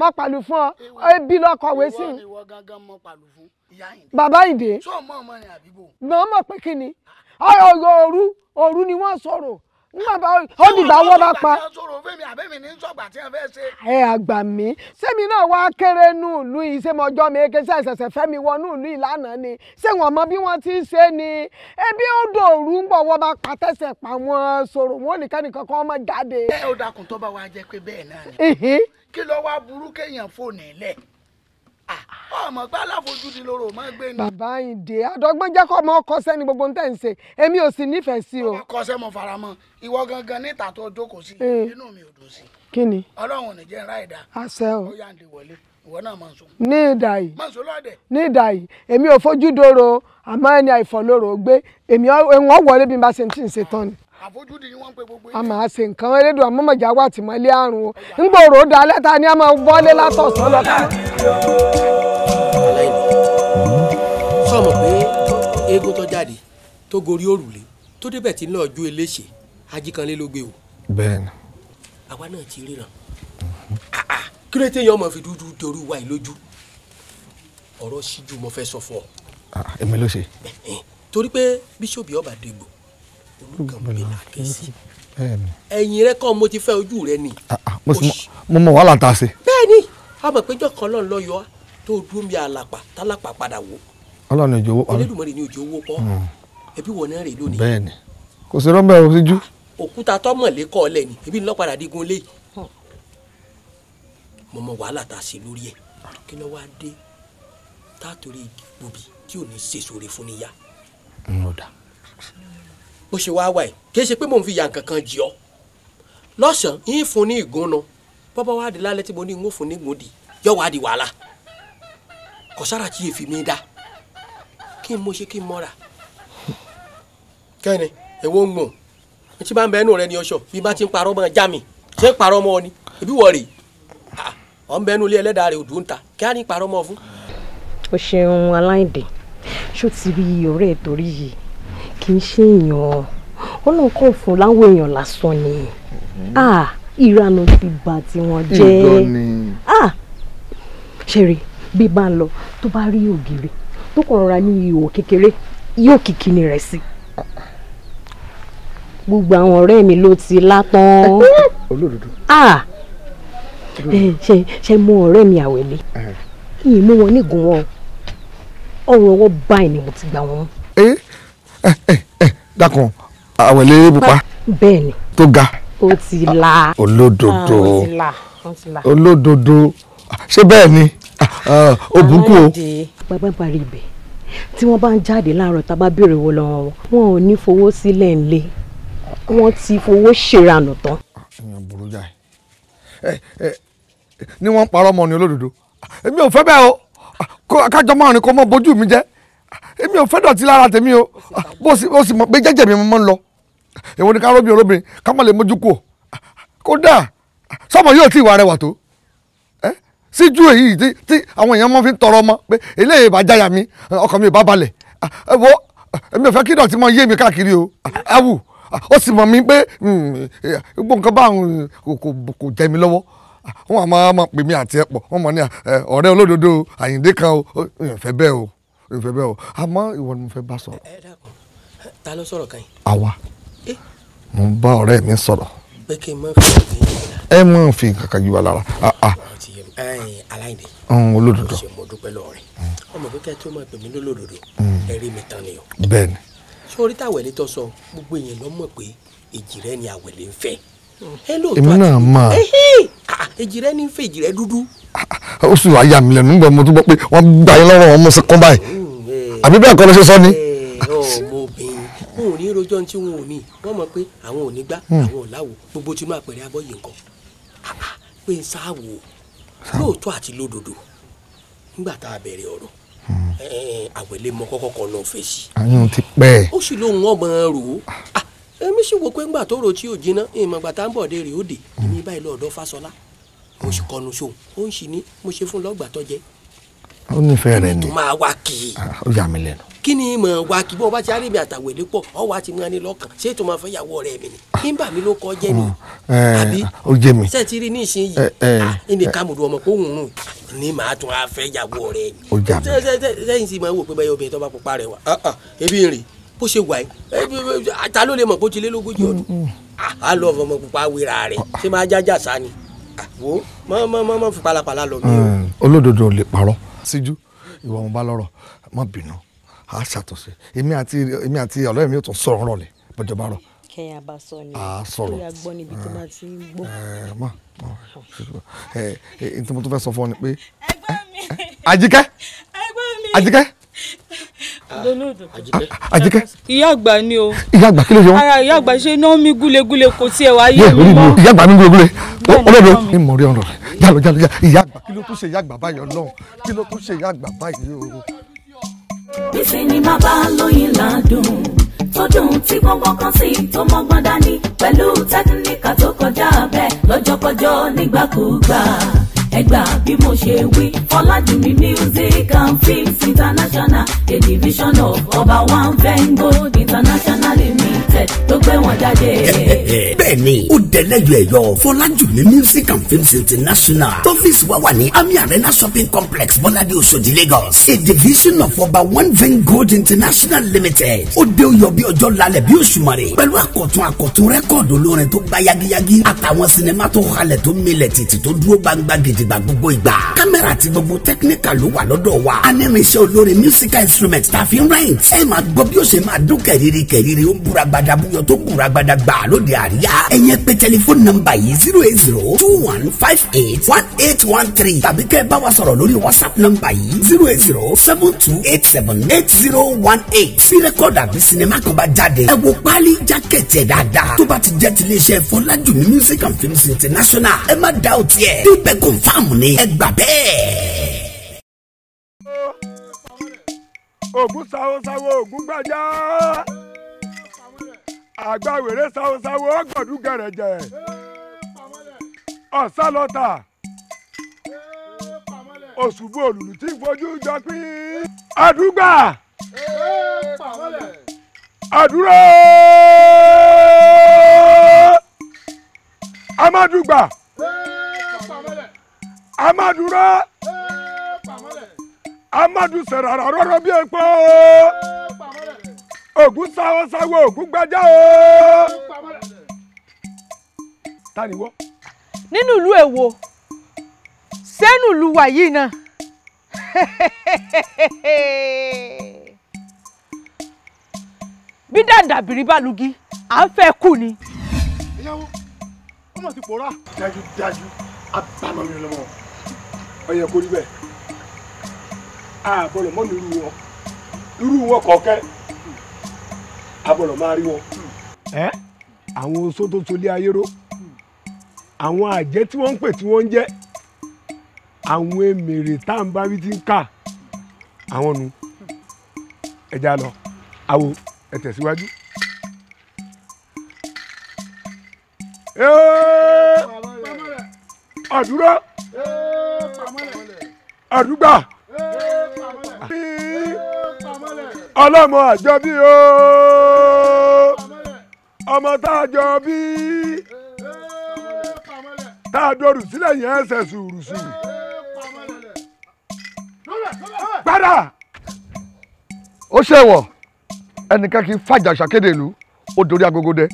mọ pàlù fún ọ ebi lọkọ̀wé sí. Ìwọ gangan mọ pàlù fún ìyá Àyìndé. Bàbá Àyìndé. Sọ mọ ọmọ rẹ àbíbò. Mọ̀ mọ̀ pé kí ni òru òru ni wọ́n sọ̀rọ̀ nígbà ó dìgbà wọ́n bá pa. Ẹ àgbà mi sẹ́mi náà wá kéré nù ìlú yìí ṣé mọjọ́ mi ké ṣe ṣẹ̀ṣẹ̀ fẹ́ mi wọnú ìlú yìí lánàá ni ṣé wọ́n mọ bí wọ́n ti ń ṣe ni ebi ó dòru ń bọ̀ wọ́n bá pa tẹ̀sẹ̀ pa wọ́n sọ̀rọ̀ wọn nìkan nìkan kan ọmọ jáde. Ẹ ó dákun tó bá wa jẹ́ pé bẹ́ẹ̀ náà ni kí ló wá burú kéèyàn fóònù ẹ̀ lẹ̀ ọmọ gbá aláfojúdi lóró máa gbé ni. Bàbá Àyìndé àdọ́gbọ́n jẹ́ kọ́ ọmọ ọkọ sẹ́ni gbogbo ń tẹ̀ ń ṣe èmi ò sì nífẹ̀ẹ́ sí o. Ọmọ kọsẹ́ mo fara mọ́ ìwọ gangan níta tó jókòó sí inú mi ò dùn sí. Kí ni. Ọlọ́run ò ní jẹ́ ńlá ìdá. Àṣẹ o. Ó yà ń lè wọlé ìwọ náà máa ń sùn. Ní ìdá yìí máa ń sùn lọ́dẹ̀. Ní ìdá yìí èmi ò fojú dòrò àmọ́ ẹni àìfọ̀lóró gbé èmi wọ́n wọlé bí n bá ṣe ti ń ṣe tán ni. Àfojúdi ni wọ́n ń pe gbogbo a máa ṣe nǹkan elédùn àmọ́mọ̀já wà tìmọ́lé àrùn o ńgbòrò dá lẹ́ta ni a máa bọ́lé látọ̀sán lọ. Sọmọ pé eégún tó jáde tó gorí òrùlé tó débẹ̀ tí ń lọ ju eléṣe ajíkanlé ló gbé o. Bẹ́ẹ̀ni. Àwa náà ti ríran kí ló téèyàn ọmọ fi dúdú dorí wa yìí lójú ọ̀rọ̀ síjú mo fẹ́ sọ fún ọ. Èmi ló ṣe. Torí pé bíṣọ̀bù ọba dègbò olùkànbí là ké sí ẹ̀yìn rẹ kọ́ mo ti fẹ́ ojú rẹ ni. Mo mọ wàhálà tá a ṣe. Bẹ́ẹ̀ni a mọ̀ péjọ kan lọ́n lọ́ yọ tó dúró mi àlàpà tálápà padà wò. Ọlọ́run ìjọ owó. Olódùmarè ní òjò owó pọ̀ ẹbí wọn náà rè lónìí. Bẹ́ẹ̀ni kò sí rọ́ńbẹ́ o síjú. Òkúta tọmọlé kọ́ ọ lẹ́ni ebi ńlọ padà digun lé mo mọ wàhálà tá a ṣe lórí ẹ kí ló wá dé tá a torí gbòbí tí ò ní ṣe sóore fún níyà. Bó ṣe wáá wà ẹ kì í ṣe pé mò ń fi yàn kankan jì ọ lọ́sàn-án yín fún ní ìgúnnu bọ́bá wá di lálẹ́ tí mo ní ń fún ní ìgúndì yọ wá di wàhálà kò sára tí èéfì mi dá kí n mo ṣe kí n mọ́ra kẹ́ni èwo ń gbọ̀n tí bá ń bẹ ẹnu rẹ ní ọṣọ bí bá ti ń parọ́ mọ́ já mi ṣé ń parọ́ mọ́ ọ ni ẹbí wọ̀ rè ọ̀ ń bẹ ẹnu ilé ẹlẹ́dàá rẹ̀ òdùn ta kí á ní parọ́ mọ́ ọ fún. O ṣeun Aláìndé ṣó ti rí ọ̀rẹ́ ẹ̀ torí yìí kì í ṣe èèyàn Ọlọ́run kàn fún láwọn èèyàn lásán ni ìranù ti bà tiwọn jẹ́ ṣeré bí bá ń lọ tó bá rí ògiri tó kàn rọra ní ihò kékeré yóò kìkìnì rẹ̀ sí gbogbo àwọn ọ̀rẹ́ mi ló ti látàn. Olódodo. Ṣe mú ọ̀rẹ́ mi Àwẹ̀lé yìí mú wọn nígun wọn ọrùn ọwọ́ báyìí ni mo ti gbà wọn. Dákun Àwẹ̀lé pupa. Bẹ́ẹ̀ni. Tó ga. Ó ti la. Olódodo. Ó ti la. Ó ti la. Olódodo ṣé bẹ́ẹ̀ ni ó bùkún o. Bàbá parí ibẹ̀ tí wọ́n bá ń jáde láàárọ̀ tá a bá béèrè owó lọ́wọ́ wọn ò ní fowó sílẹ̀ ńlẹ̀ wọ́n ti fowó ṣèrànù tán. Èèyàn burú jáì ní wọ́n ń parọ́ mọ́ ni olódodo èmi ò fẹ́ bẹ́ẹ̀ o kájọ márùn kó mọ́ bójú mi jẹ́ èmi ò fẹ́ dọ̀tí lára tèmi o bó sì mọ̀ pé jẹ́jẹ́ mi mọ́ ń lọ èwo ni ká róbìn olóbìnrin ká má lè mójú kú o kódà sọmọ yóò tí ìwà rẹwà tó síjú èyí tí àwọn èèyàn mọ́ fi ń tọrọ ọmọ pé eléyìí bá jáyà mi ọkàn mi ò bá balẹ̀ wo èmi ò fẹ́ kí dọ̀tí mọ́ yé mi káàkiri o awù ó sì mọ̀ mí pé gbogbo nǹkan báwọn kò jẹ mi lọ́wọ́ Wọ́n á máa pè mí àti ẹ̀ pọ̀, wọ́n mọ̀ ní ọ̀rẹ́ olódodo Àyìndé kan o. Ìfẹ́ bẹ́ẹ̀ o, ìfẹ́ bẹ́ẹ̀ o, àmọ́ ìwọ ni mo fẹ́ bá sọ̀rọ̀. Ẹ dákun, ta ló sọ̀rọ̀ kan yìí? Àwa, mo ń bá ọ̀rẹ́ mi sọ̀rọ̀. Pé kí n má fi nǹkan yìí lára. Ẹ mọ̀ fi nǹkan kan yí wa lára. Aláìndé, olódodo, ṣe mo dúpẹ́ lọ́wọ́ rẹ̀. Ọmọ pé kẹ́ tó máa pè mí lólódodo, ẹ rí mi tán ni o. Bẹ́ẹ̀ni. Sórí táwẹ̀lẹ́ tó sọ, gbogbo èèyàn ló mọ̀ pé èjì rẹ ni àwẹ̀lẹ̀ ń fẹ́. Èmi náà mọ̀. Èjì rẹ ní ń fẹ́, èjì rẹ dúdú. Ó sì wá yà mí lẹ́nu nígbà mo tún gbọ́ pé wọ́n gbà yín lọ́wọ́ wọn mú sí kún báyìí. Àbí bẹ́ẹ̀ kọ́ ló ṣe sọ ni. Ọmọbìnrin wọn ò ní rojọ́ tí wọn ò ní, wọ́n mọ̀ pé àwọn ò ní gbá, àwọn ò láwo, gbogbo tinú àpẹẹrẹ abọ́ yìí nǹkan pé ń sáwò lóòótọ́ àti lódodo. Nígbà tá a bẹ̀rẹ̀ ọ̀rọ̀, àwẹ̀lé mọ kọ́kọ́ kan náà fẹ́ sí. Àyùn ti pẹ́. Ó sì lóun ọmọ rò ó. Èmi sì wò pé ńgbà tó rò tí ò jiná, ìmọ̀ gbà tá ń bọ̀ dé rè ó dé. Èmi báyìí lọ́ọ̀dọ́ Fáṣọlá, mo sì kọnu sóhun, ó ń sì ní mo ṣe fún lọ́gbà tó jẹ́. Ó nífẹ̀ẹ́ rẹ̀ ni. Tó máa wá kì í. Ó yà mí lẹ́nu. Kí ni mọ̀ wá kì í bọ́ bá ti arábìnrin àtàwẹ̀lé pọ̀, ọ wá ti mú ẹni lọ́kàn ṣé tó máa fẹ́ yàwó ọ̀rẹ́ mi ni kí n bà mí ló kọ́ jẹ́ ni. Àbí ó jẹ́ mi. Ṣé ti rí ní ìsinyìí ẹni kàmùdù ọmọ kó hùn rùn ni màá tún á fẹ́ yàwó ọ̀rẹ́ mi. Ó jà mí. Sẹ́yìn sì máa wò pé báyọ̀ obìnrin tó bá pupa rẹ̀ wá ebi ń rè bó ṣe wà yìí, ta ló lè mọ̀ bó ti lé lógójì ọdún? Á lọ ọmọ pupa wéra rẹ̀ ṣé máa jájà sá ni? Wo mọ mọ mọ fi palapala lọ mi o. Olódodo ò lè parọ́. Síjú ìwọ mo bá lọ́rọ̀, má bínú, a ṣàtúnṣe. Èmi àti ọ̀rẹ́ mi ò tún sọ̀rọ̀ rọ̀lẹ́ bọ́jọba rọ̀. Kẹ́yà bá sọ ni. A sọ̀rọ̀. Kó yà gbọ́ níbi tó bá ti ń gbọ́. Ẹ má ẹ ẹ tí mo tún fẹ́ sọ fún ọ ni pé. Àjíkẹ́, Àjíkẹ́, Àjíkẹ́. Ìyá àgbà ni o. Ìyá àgbà kí ló ṣe wọ́n? Ara ìyá àgbà ṣe náà mi gúlegúle, kò tiẹ̀ wá yé mi mọ́. Ìyá àgbà mi gúlegúle, olódo ní mọ̀ rí ọ̀rọ̀ rẹ̀. Jálọ jálọ jálọ. Ìyá àgbà kí ló tún ṣe ìyá àgbà báyìí Ọlọ́run? Kí ló tún ṣe ìyá àgbà báyìí o? Bí sinimá bá lóyin ládùn tó dùn tí gbọ́ngbọ́n kan sí tó mọ́gbọ́n dání pẹ̀lú tẹkíníkà tó kọjá bẹ́ẹ̀ lọ́jọ́kọjọ́ nígbàkúgbà, ẹ gbà bí mo ṣe wí. Fọlájùmí Music and Films International, a division of Ọba One Vengo International Limited ló gbé wọn jáde. Bẹ́ẹ̀ni, ó dẹlẹyọ ẹyọ Fọlájùmí Music and Films International tọ́fíìsì wa wà ní Ami Arena Shopping Complex, Bọ́ládé, Òṣòdì, Lagos, a division of Ọba One Vengold International Limited. Ó dé oyọ bí ọjọ́ lálẹ́ bí òṣùmàrè pẹ̀lú àkọ̀tun rẹ́kọ̀dù olórin tó gbá yagiyagi àtàwọn sinimá tó halẹ̀ tó milẹ̀ tìtì tó dúró gbangba gidigba gbogbo ìgbà. Kámẹ́rà àti gbogbo tẹkiníkà ló wà lọ́dọ̀ wa. Anínrinṣẹ́ olórin musical instrument tá a fi ń rent. Ẹ máa gbọ́ bí ó ṣe máa dún kẹ̀rìírí kẹ̀rìírí, ó ń búra gbadabuyọ tó búra gbadagba lóde àríyá. Ẹ̀yẹn pé tẹlifóònù nọ́mbà yìí 08021581813 tàbí kẹ́ ẹ bá wa sọ̀rọ̀ lórí WhatsApp nọ́mbà yìí 08072878018. Sí rẹ́kọ̀dù àbí sinimá kan bá jáde, ẹ wo páálí jákẹ́tì ẹ̀ dáadáa. Tó bá ti jẹ́ tiléeṣẹ́ Fọlájùmí Music and Films International, ẹ má dá òtí ẹ̀ débẹ̀, confam ni, ẹ gbà bẹ́ẹ̀. Ògún sáwósáwó, ògún gbàjá, àgbàwèrè sáwósáwó, ọgọdún gẹrẹjẹ, ọ̀sálọ́tà, òṣùbù òlùlù tí ń fojú jọ pín. Àdúgbà àdúró amádùgbà amádùró amadu sẹ̀ràrà rọ́rọ́ bí epo. Ògún sáwọ́sáwọ́, ògún gbájá o. Ta ni wọ́? Nínú ìlú èwo sẹ́nu ìlú wa yìí náà? Bí dàǹdàbìrì bá lugi, à ń fẹ́ kú ni. Ìyàwó ọmọ ti pòórá. Dájúdájú abámọ́ mi lọ́mọ, ó yẹ kó rí bẹ́ẹ̀. Àbọ̀lọ̀ mọ́ ní irú wọn, irú wọn kọ̀ọ̀kẹ́ àbọ̀lọ̀ máa rí wọn. Ẹ àwọn oṣó tó solé ayé ró, àwọn àjẹ́ tí wọ́n ń pè tí wọ́n ń jẹ́, àwọn èmèrè tá à ń bá wí ti ń kà àwọn nu. Ẹja lọ àwo, ẹ tẹ̀síwájú. Àdúrà àdúgbà ọlọ́mọ àjọbí o, ọmọ tá a jọ bí, Tá a dọrù sílẹ̀ yẹn ẹsẹ̀ sùúrùsùrù. Padà. Ó ṣèwọ̀ ẹnìkan kì í fàjà ṣàkéde ìlú ó dorí agogo dẹ.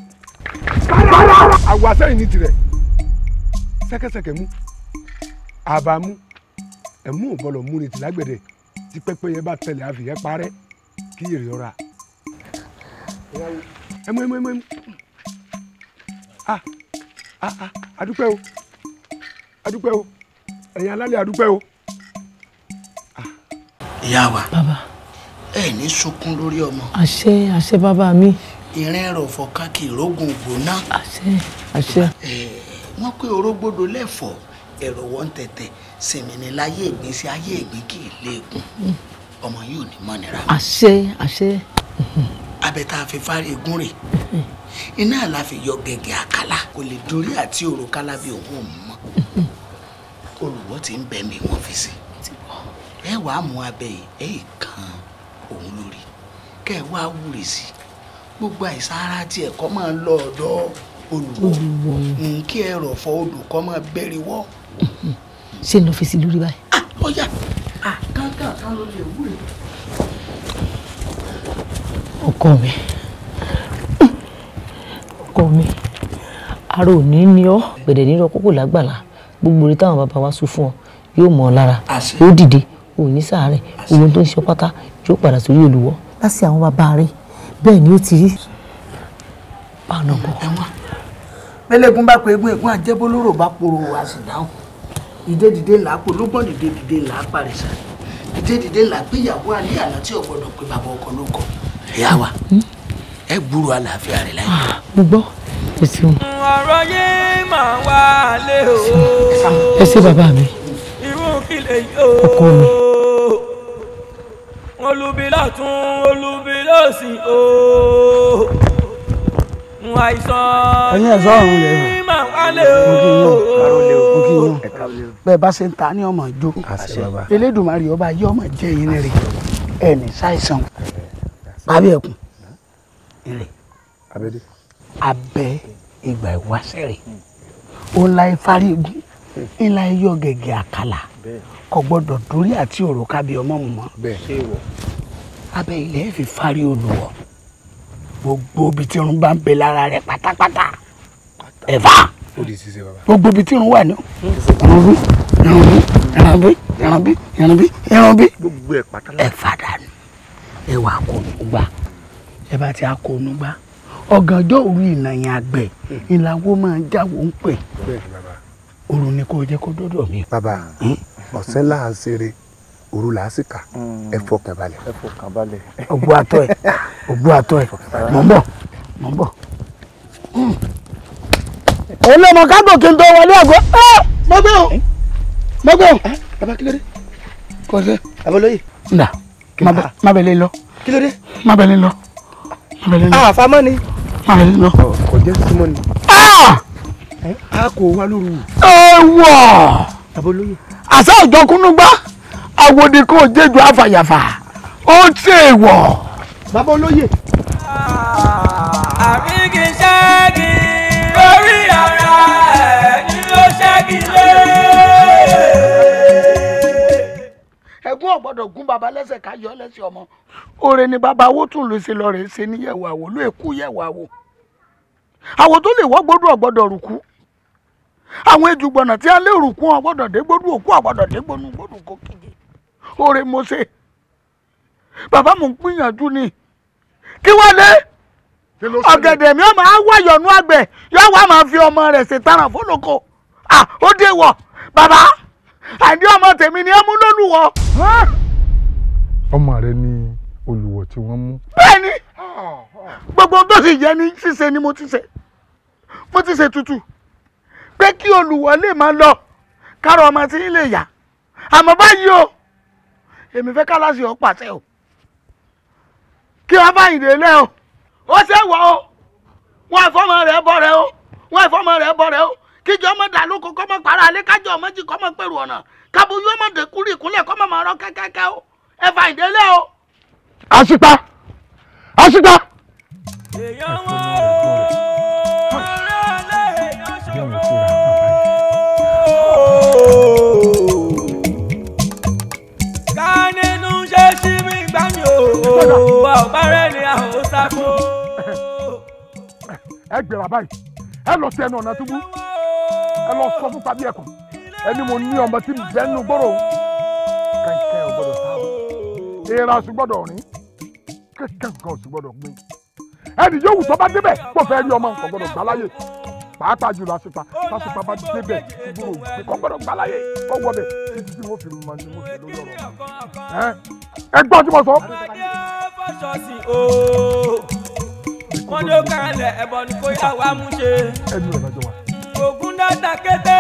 Àwọ̀ àsẹ́yìn ní tirẹ̀ ṣẹ́kẹ́ṣẹkẹ̀ mú àbámú ẹ̀mú ò gbọ́dọ̀ mú ni tìlágbẹ̀dẹ̀ tí pẹ́pẹ́yẹ bá tẹ̀lé àfìyẹ́ parẹ́ kí èrè ọ̀ra. Ẹmu ẹmu ẹmu ẹmu ah ah ah adúpẹ́ o adúpẹ́ o ẹ̀yin alálẹ̀ adúpẹ́ o. Ìyá wa ẹ ní sunkún lórí ọmọ. Àṣẹ àṣẹ bàbá mi. Ìrìn ẹrọ̀fọ̀ kan kì í rógun gbóná. Àṣẹ àṣẹ. Wọ́n pé orógbódo lẹ́fọ̀ọ́ ẹ̀rọ wọ́n tẹ̀tẹ̀ sinmi ní láyé ìgbín sí ayé ìgbín kì í léegun ọmọ yóò ní mọ́nira. Àṣẹ àṣẹ. Abẹ tá a fi fárí egún rè iná la fi yọ gẹ̀gẹ̀ àkàlà kò lè dorí àti òrùkálá bí òun ò mọ́ olùwọ́ ti ń bẹ̀ mí wọ́n fi sí. Ẹ wàá mú abẹ yìí ẹ yìí kan òun lórí kẹ ẹ wàá wúre sí gbogbo àìsàn ara tí ẹ̀kọ́ máa ń lọ ọ̀dọ̀ olùwọ́ kí ẹ rọ̀fọ̀ odò kọ́ máa bẹ́rí wọ́. Ṣé n lọ fi sí lórí báyìí. Ọ̀yà kankan kan ló lè wúre. Ọkọ mi ọkọ mi ara ò ní ní ọ gbẹ̀dẹ̀ nírọ kókò lágbàlá gbogbo orí táwọn bàbá wa sún fún ọ yóò mọ̀ ọ́ lára yóò dìde ò ní sàárẹ̀ ohun tó ń ṣe pátá yóò padà sórí olùwọ́ láti àwọn bàbá rẹ̀ bẹ́ẹ̀ ni ó ti rí. Báwọn kọ. Mẹlẹ́gùn bá pe egun egun àjẹbólóró bá poro a sì dáhùn. Ìdè dìde là á pò lógbọ̀n dìde dìde là á parìṣà. Ìdè dìde là á pé ìyàwó alẹ́ àná tí ò gbọdọ̀ pé bàbá ọkọ ló kọ. Ìyá wa ẹ gbúrò àlàáfíà rẹ láyé. Mo gbọ́ ẹ ṣeun. Ọ̀rọ̀ yìí máa wá lé o. Ẹ ṣé bàbá mi. Irú kí lè yó. Ọkọ mi. Olubi lọ́tún olubi lósì o. Àìsàn yìí máa wá lé o. Bẹ́ẹ̀ bá ṣe ń ta ní ọmọ ìjó. Elédùmarè ọba yìí ọmọ jẹ́ yín rè ẹni ṣàìsàn. Bàbá ẹkùn rè abẹ ìgbà ìwáṣẹ̀ rè ó la ifárí igun ńlá iyọ̀ gẹ̀gẹ̀ àkàlà kò gbọ́dọ̀ dórí àti òrùka bí ọmọ mọ́ abẹ ilẹ̀ fi fárí olùwọ̀ gbogbo ibi tí irun bá ń bẹ lára rẹ̀ pátápátá ẹ̀fà gbogbo ibi tí irun wà ní irun bí irun bí irun bí irun bí irun bí ẹ̀fà dànù ẹwà kò gbà ẹ bá ti akọ̀nù gbà ọ̀gànjọ́ òru ìnàyàn àgbẹ̀ ìlàwó máa ń jáwó ń pè òru ni kò jẹ́ kó dọ́dọ̀ mi. Bàbá ọ̀sẹ̀ là ń ṣeré òru là á sì kà ẹ fọkàn balẹ̀. Ẹ fọkàn balẹ̀. Ògbó àtọ ẹ ògbó àtọ ẹ mọ̀ ń bọ̀ mọ̀ ń bọ̀. Olómọ kágbó kí n tó wọlé àgọ́ mọ gbé o mọ gbé o. Bàbá kí ló dé? Kò sí. Bàbá olóyè. Nà má bẹ̀ lé lọ. Kí ló dé? Má bẹ̀ lé lọ. Àfàmọ́ ni. Má bẹ̀ lé lọ. Kò jẹ́ símọ́ ni. A kò wá lóru. Ẹ wọ̀. Bàbá olóyè. Àṣà òjọkúnú gbá àwòdì kò jẹjọ àfàyàfà ó ṣe wọ̀. Bàbá olóyè. Àríkì ṣẹ́gi orí ara ẹ̀ ni ó ṣẹ́gi lé. Ẹ̀gún ò gbọ́dọ̀ gún baba lẹ́sẹ̀ ká yọ lẹ́sẹ̀ ọmọ. Oore ni baba owó tún lè ṣe lọ rè ṣe níyẹ̀wò àwò ló èkú yẹ̀wò àwò. Àwò tó lè wọ́ gbódú ò gbọ́dọ̀ rùkú. Àwọn ejùgbọ̀nà tí a lé rùkú ò gbọ́dọ̀ dé gbódú òkú ò gbọ́dọ̀ dé gbónú gbódú kó kíje. Oore mo ṣe. Bàbá mo ń gbìyànjú ni. Kí wọ́n lé? Ọ̀gẹ̀dẹ̀ mi ọmọ á wáyọ̀nù àgbẹ̀ yóò wá máa fi ọmọ rẹ̀ ṣètaràn fólókò. À ó dé wọ̀ bàbá àìní ọmọ tèmi ni ẹ mú lólùwọ̀. Ọmọ rẹ ni olùwọ̀ tí wọ́n mú. Bẹ́ẹ̀ni gbogbo tó sì yẹ ní ṣíṣe ni mo ti ṣe mo ti ṣe tutù pé kí olùwọ̀ lè máa lọ kárọ̀ ọmọ tí ń lè yá àmọ́ báyìí o èmi fẹ́ kálásì ọ pàṣẹ o kí wọ́n bá ìdè lẹ́ o ó ṣe wọ̀ o wọ́n àfọ́mọ rẹ̀ bọ̀ rẹ̀ o wọ́n àfọ́mọ rẹ̀ bọ̀ rẹ̀ o kíjọ ọmọ dàlóko kọ́mọ para alẹ́ kájọ ọmọ jí kọ́mọ pẹ̀rù ọ̀nà kábòyú ọmọ dẹkúrú ìkúnlẹ̀ kọ́mọ máa rọ kẹ́kẹ́kẹ́ o ẹ fà ìdè lẹ́ o. Àṣìpa àṣìpa. Èèyàn wọn o, ọ̀rẹ́ ọ̀lẹ́ èèyàn ṣòro. Ọ̀bárẹ́ ni àwọn ó sáfó. Ẹ gbéra báyìí, ẹ lọ sí ẹnu ọ̀nà túbú, ẹ lọ sọ fún tàbí ẹkùn ẹni mo ní ọmọ tí bẹ́ẹ̀ nù gbọ́dọ̀ kẹ̀kẹ́ ò gbọ́dọ̀ sá o, èèrà sì gbọ́dọ̀ rìn, kẹ̀kẹ́ nǹkan ò sì gbọ́dọ̀ gbin. Ẹni yóò wù tó bá débẹ̀ kó fẹ́ rí ọmọ nǹkan gbọ́dọ̀ gbà láyè, pàápàá jùlọ àṣìpa tásìpa bá débẹ̀ gbúrò gbé kọ́ gbọ́dọ̀ gbà láyè kọ́ wọ bẹ̀ títí tí wọ́n fi mọ ní mo ṣe lórí ọ̀rọ̀ ẹ gbọ́ tí mo sọ. Wọ́n ló kàlẹ̀ ẹ̀bọ̀ ni kò yá wa mú ṣe. Ẹnu ẹ̀ lọ́jọ́ wa. Ògùn náà ta kété,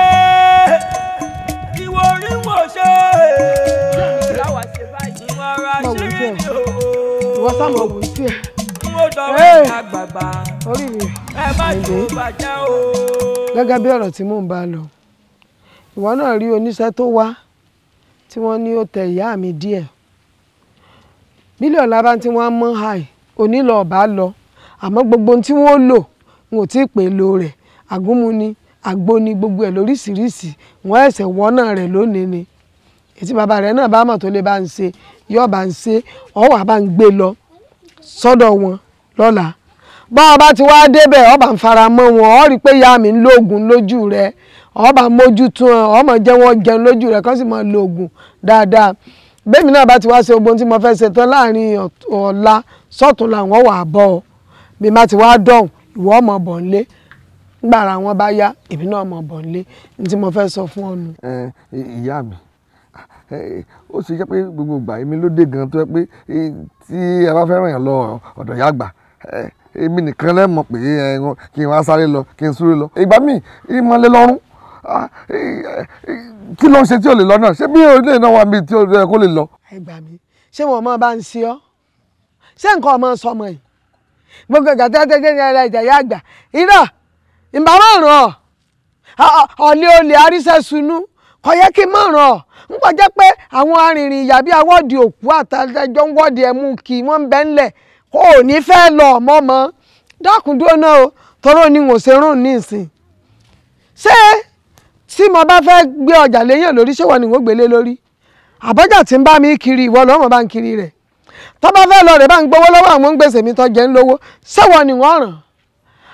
ìwọ orí wò ṣe. Ọ̀rọ̀ àṣírí ni o. Ìwọ sáà mọ̀ wò sí ẹ̀. N ó dọ̀wọ́ àgbààgbà. Orí mi. Ẹ má jò bàjẹ́ o. Gẹ́gẹ́ bí ọ̀rọ̀ tí mò ń bá lọ, ìwọ náà rí oníṣẹ́ tó wá tí wọ́n ní ó tẹ ìyá mi díẹ̀. Bílíọ̀nù lábá tí wọ́n á mọ́ háì, òní lọ ọ̀bá lọ, àmọ́ gbogbo ohun tí wọ́n lò n ò tí ì pè lo rẹ̀, àgúnmu ni, àgbo ni, gbogbo ẹ̀ lóríṣiríṣi, wọ́n ẹ̀sẹ̀ wọ́nà rẹ̀ lónìí ni. Ètí bàbá rẹ̀ náà bá mọ̀ tó lè bá ń ṣe, yóò bá ń ṣe, ọ̀ wà bá ń gbé lọ sọ́dọ̀ wọn lọ́la. Bá ọba ti wá débẹ̀, ọba ń fara mọ́ wọn, ọ rí i pé ìyá mi ń lóògùn lójú rẹ̀, ọba mójútó wọn, ọmọ jẹ́ wọn jẹun lójú rẹ̀, kán sì máa lo ògùn dáadáa. Bẹ́ẹ̀mi náà bá ti wá ṣe ogun tí mo fẹ́ ṣe tán láàrin ọ̀la sọ́tún làwọn wà bọ̀ ọ́. Bí má ti wá dọ̀hùn, ìwọ ọmọ bọ̀ ń lé. Nígbà ara wọn bá yá, èmi náà mọ̀ bọ̀ ń lé. Ní tí mo fẹ́ sọ fún ọ nù. Ìyá mi, ó ṣe jẹ́ pé gbogbo ìgbà èmi ló dé gan tó yẹ pé tí ẹ bá fẹ́ ràn yàn lọ ọ̀dọ̀ ìyá àgbà, èmi nìkan lẹ́ mọ̀ pé kí n wá sáré lọ, kí n súré lọ. Ìgbà míì ìmọ̀lẹ́ lọ́rùn, kí ló ń ṣe tí ò lè lọ náà? Ṣé bí ilé náà wà mí tí ò yẹ kó lè lọ? Ẹ gbà mí, ṣé wọn máa bá ń ṣe ọ́? Ṣé nǹkan ọmọ sọmọ yìí? Gbogbo ìgbà tẹ́tẹ́tẹ́ ní ara ìjàyà àgbà irọ́ ìbá má ràn ọ́, ọ̀lẹ́ olè àríṣẹ́ sunú kò yẹ kí n má ràn ọ́. Ń kọ́ jẹ́ pé àwọn arìnrìn ìyà bíi awọ́de òkú àtàlẹ́jọ́ ń wọ́de ẹ̀mú kí wọ́n ń bẹ́ ńlẹ̀ kó o ní fẹ́ lọ ọmọ mọ́. Dákun dúró náà o, tọ́rọ ni n ò ṣe rún nísìn. Ṣé tí mo bá fẹ́ gbé ọjà léyàn lórí, ṣé wọ́n ni n ó gbélé lórí? Àbọ́jà tí ń bá mi kiri, ìwọ lọ́mọ bá ń kiri rẹ̀. Tó bá fẹ́ lọ rẹ̀ bá ń gbowó lọ́wọ́ àwọn gbèsè mi tó jẹ́ ń lówó, ṣé wọ́n ni wọ́n ràn?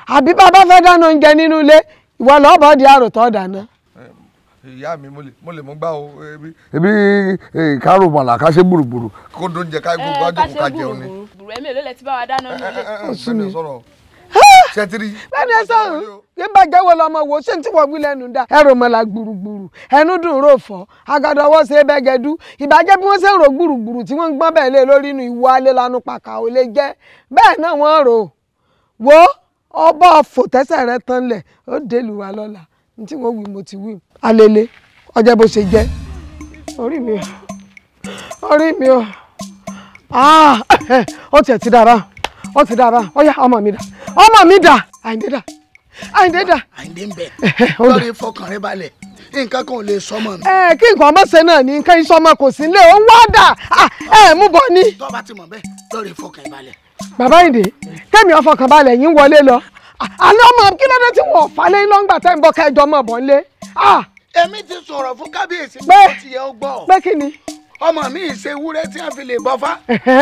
Àbí bá bá fẹ́ dáná oúnjẹ nínú ilé, ìwọ lọ́ọ́ bọ́ di àrò tó dáná. Ìyá mi, mo lè mú gbá o, ebi kárò mọ̀lá ká ṣe gbùrùgbùrù kó dóúnjẹ ká gbogbo àjòkó ká jẹun ni. Ẹ̀mí èlò lẹ ti bá wa dáná nínú ilé. Ṣẹ́tìrì. Bẹ́ẹ̀ni ẹ sọ̀rọ̀, kí n bá jẹ́wọ́ lọ́mọ wo ṣé tí wọ́n wí lẹ́nu dá. Ẹrù mọ̀lá gbùrùgbùrù, ẹnu dùn rò fọ́, agadọ̀ ọwọ́ ṣe bẹ́gẹ́dú. Ìbàjẹ́ bí wọ́n ṣe ń rò gbùrùgbùrù tí wọ́n ń gbọ́n bẹ́ẹ̀ lé lórí inú ìwọ alẹ́ lanu pàkà ò lè jẹ́. Bẹ́ẹ̀ náà wọ́n rò wo ọbọ̀ fòtẹ́sẹ̀ rẹ tán lẹ̀, ó délùú wa lọ́la. Ní tí wọ́n wí mo ti wí. Alele, ọjọ́ bó ṣe jẹ́. Orí mi o, orí mi o. Ó tiẹ̀ ti dára, ó ti dára. Ó yá, ọmọ mi dà, ọmọ mi dà, Àyìndé dà, Àyìndé dà. Àyìndé ń bẹ, lórí fọkàn rẹ balẹ̀, nǹkan kan ò lè sọmọ mi. Ẹ kí nǹkan ọmọ ṣe náà ní nǹkan ìsọmọ kò sí nílé, ó ń wá dà, ẹ mú bọ ní. Tó bá ti mọ̀ bẹ́ẹ̀, lórí fọkàn rẹ balẹ̀. Bàbá Àyìndé, kẹ́mi ọ̀fọkàn balẹ̀ yín wọlé lọ. Àlọ́ ọmọ kí ló dé tí wọ́n fà lé lọ́ngbà tẹ́ ń bọ́ kẹjọ mọ̀ bọ́ nílé. Èmi ti sọ̀rọ̀ fún kábíyèsí pé ó ti yẹ ó gbọ́. Pé kí ni? Ọmọ mi ṣe ewúrẹ́ tí a fi lè bọ́fá,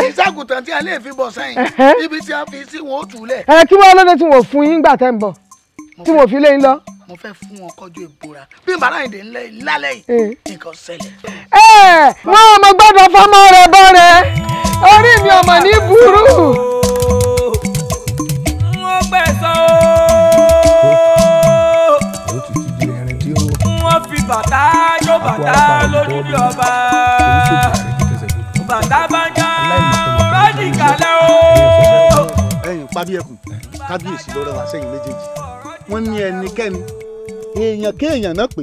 ìṣàgùtàn tí a lè fi bọ̀ sẹ́yìn, ibi tí a fi sí wọn ó túlẹ̀. Ẹ kí wọ́n lóde tí wọ́n fún yín gbà tẹ́ ń bọ̀, tí wọ́n fi lé yín lọ. Mo fẹ́ fún wọn kọjú ìbora bí bàrá Àyìndé lálẹ́ yìí nǹkan ṣẹlẹ̀. Ẹ wọn ọmọ gbọ́dọ̀ fọmọ rẹ bọ rẹ, orí mi ọmọ ní burú. Wọ́n gbẹ̀sán o, wọ́n fi bàtà jó bàtà lójú ní ọba. Bàtà bá ń já rọ́ọ̀dì kalẹ̀ o. Ẹ̀yin pábíẹ̀kùn, kábíyèsí ló rẹwà sẹ́yìn méjèèjì. Wọ́n ní ẹnikẹ́ni èèyàn kéèyàn náà pé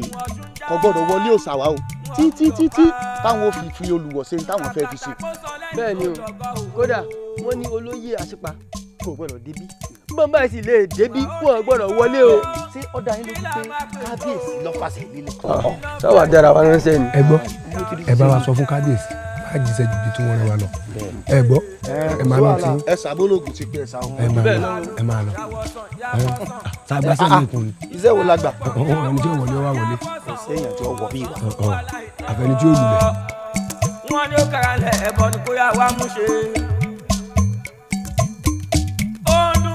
kò gbọ́dọ̀ wọlé òòṣà wa o títí títí táwọn ò fi olùwọ̀ ṣe ní táwọn fẹ́ fi ṣe. Bẹ́ẹ̀ ni o, kódà wọ́n ní olóyè àṣìpa kò gbọ́dọ̀ débí, bọ́n báyìí sì lè débí wọ́n gbọ́dọ̀ wọlé o. Ṣé ó dá yín lójú pé kábíyèsí ló fàṣẹ lílẹ̀? Sáwà dára wa ránṣẹ́ ni. Ẹ gbọ́, ẹ bá wa sọ fún kábíyèsí bá jíṣẹ́ ju ibi tí wọ́n rán wa lọ. Ẹ gbọ́, ẹ máa lọ tí. Ẹ sàbólògùn ti pé ẹ sàwọn. Ẹ máa lọ, ẹ máa lọ. Sàgbà sẹ́yìn ìkùn ni. Iṣẹ́ wo la gbà? Ẹni tí ó wọlé wá wọlé. Kò séèyàn tí ó wọ bí wa. Àfẹni tí ó lulẹ̀. Wọ́n ní ó káralẹ̀ ẹ̀bọ ni kó yá wa mú ṣe.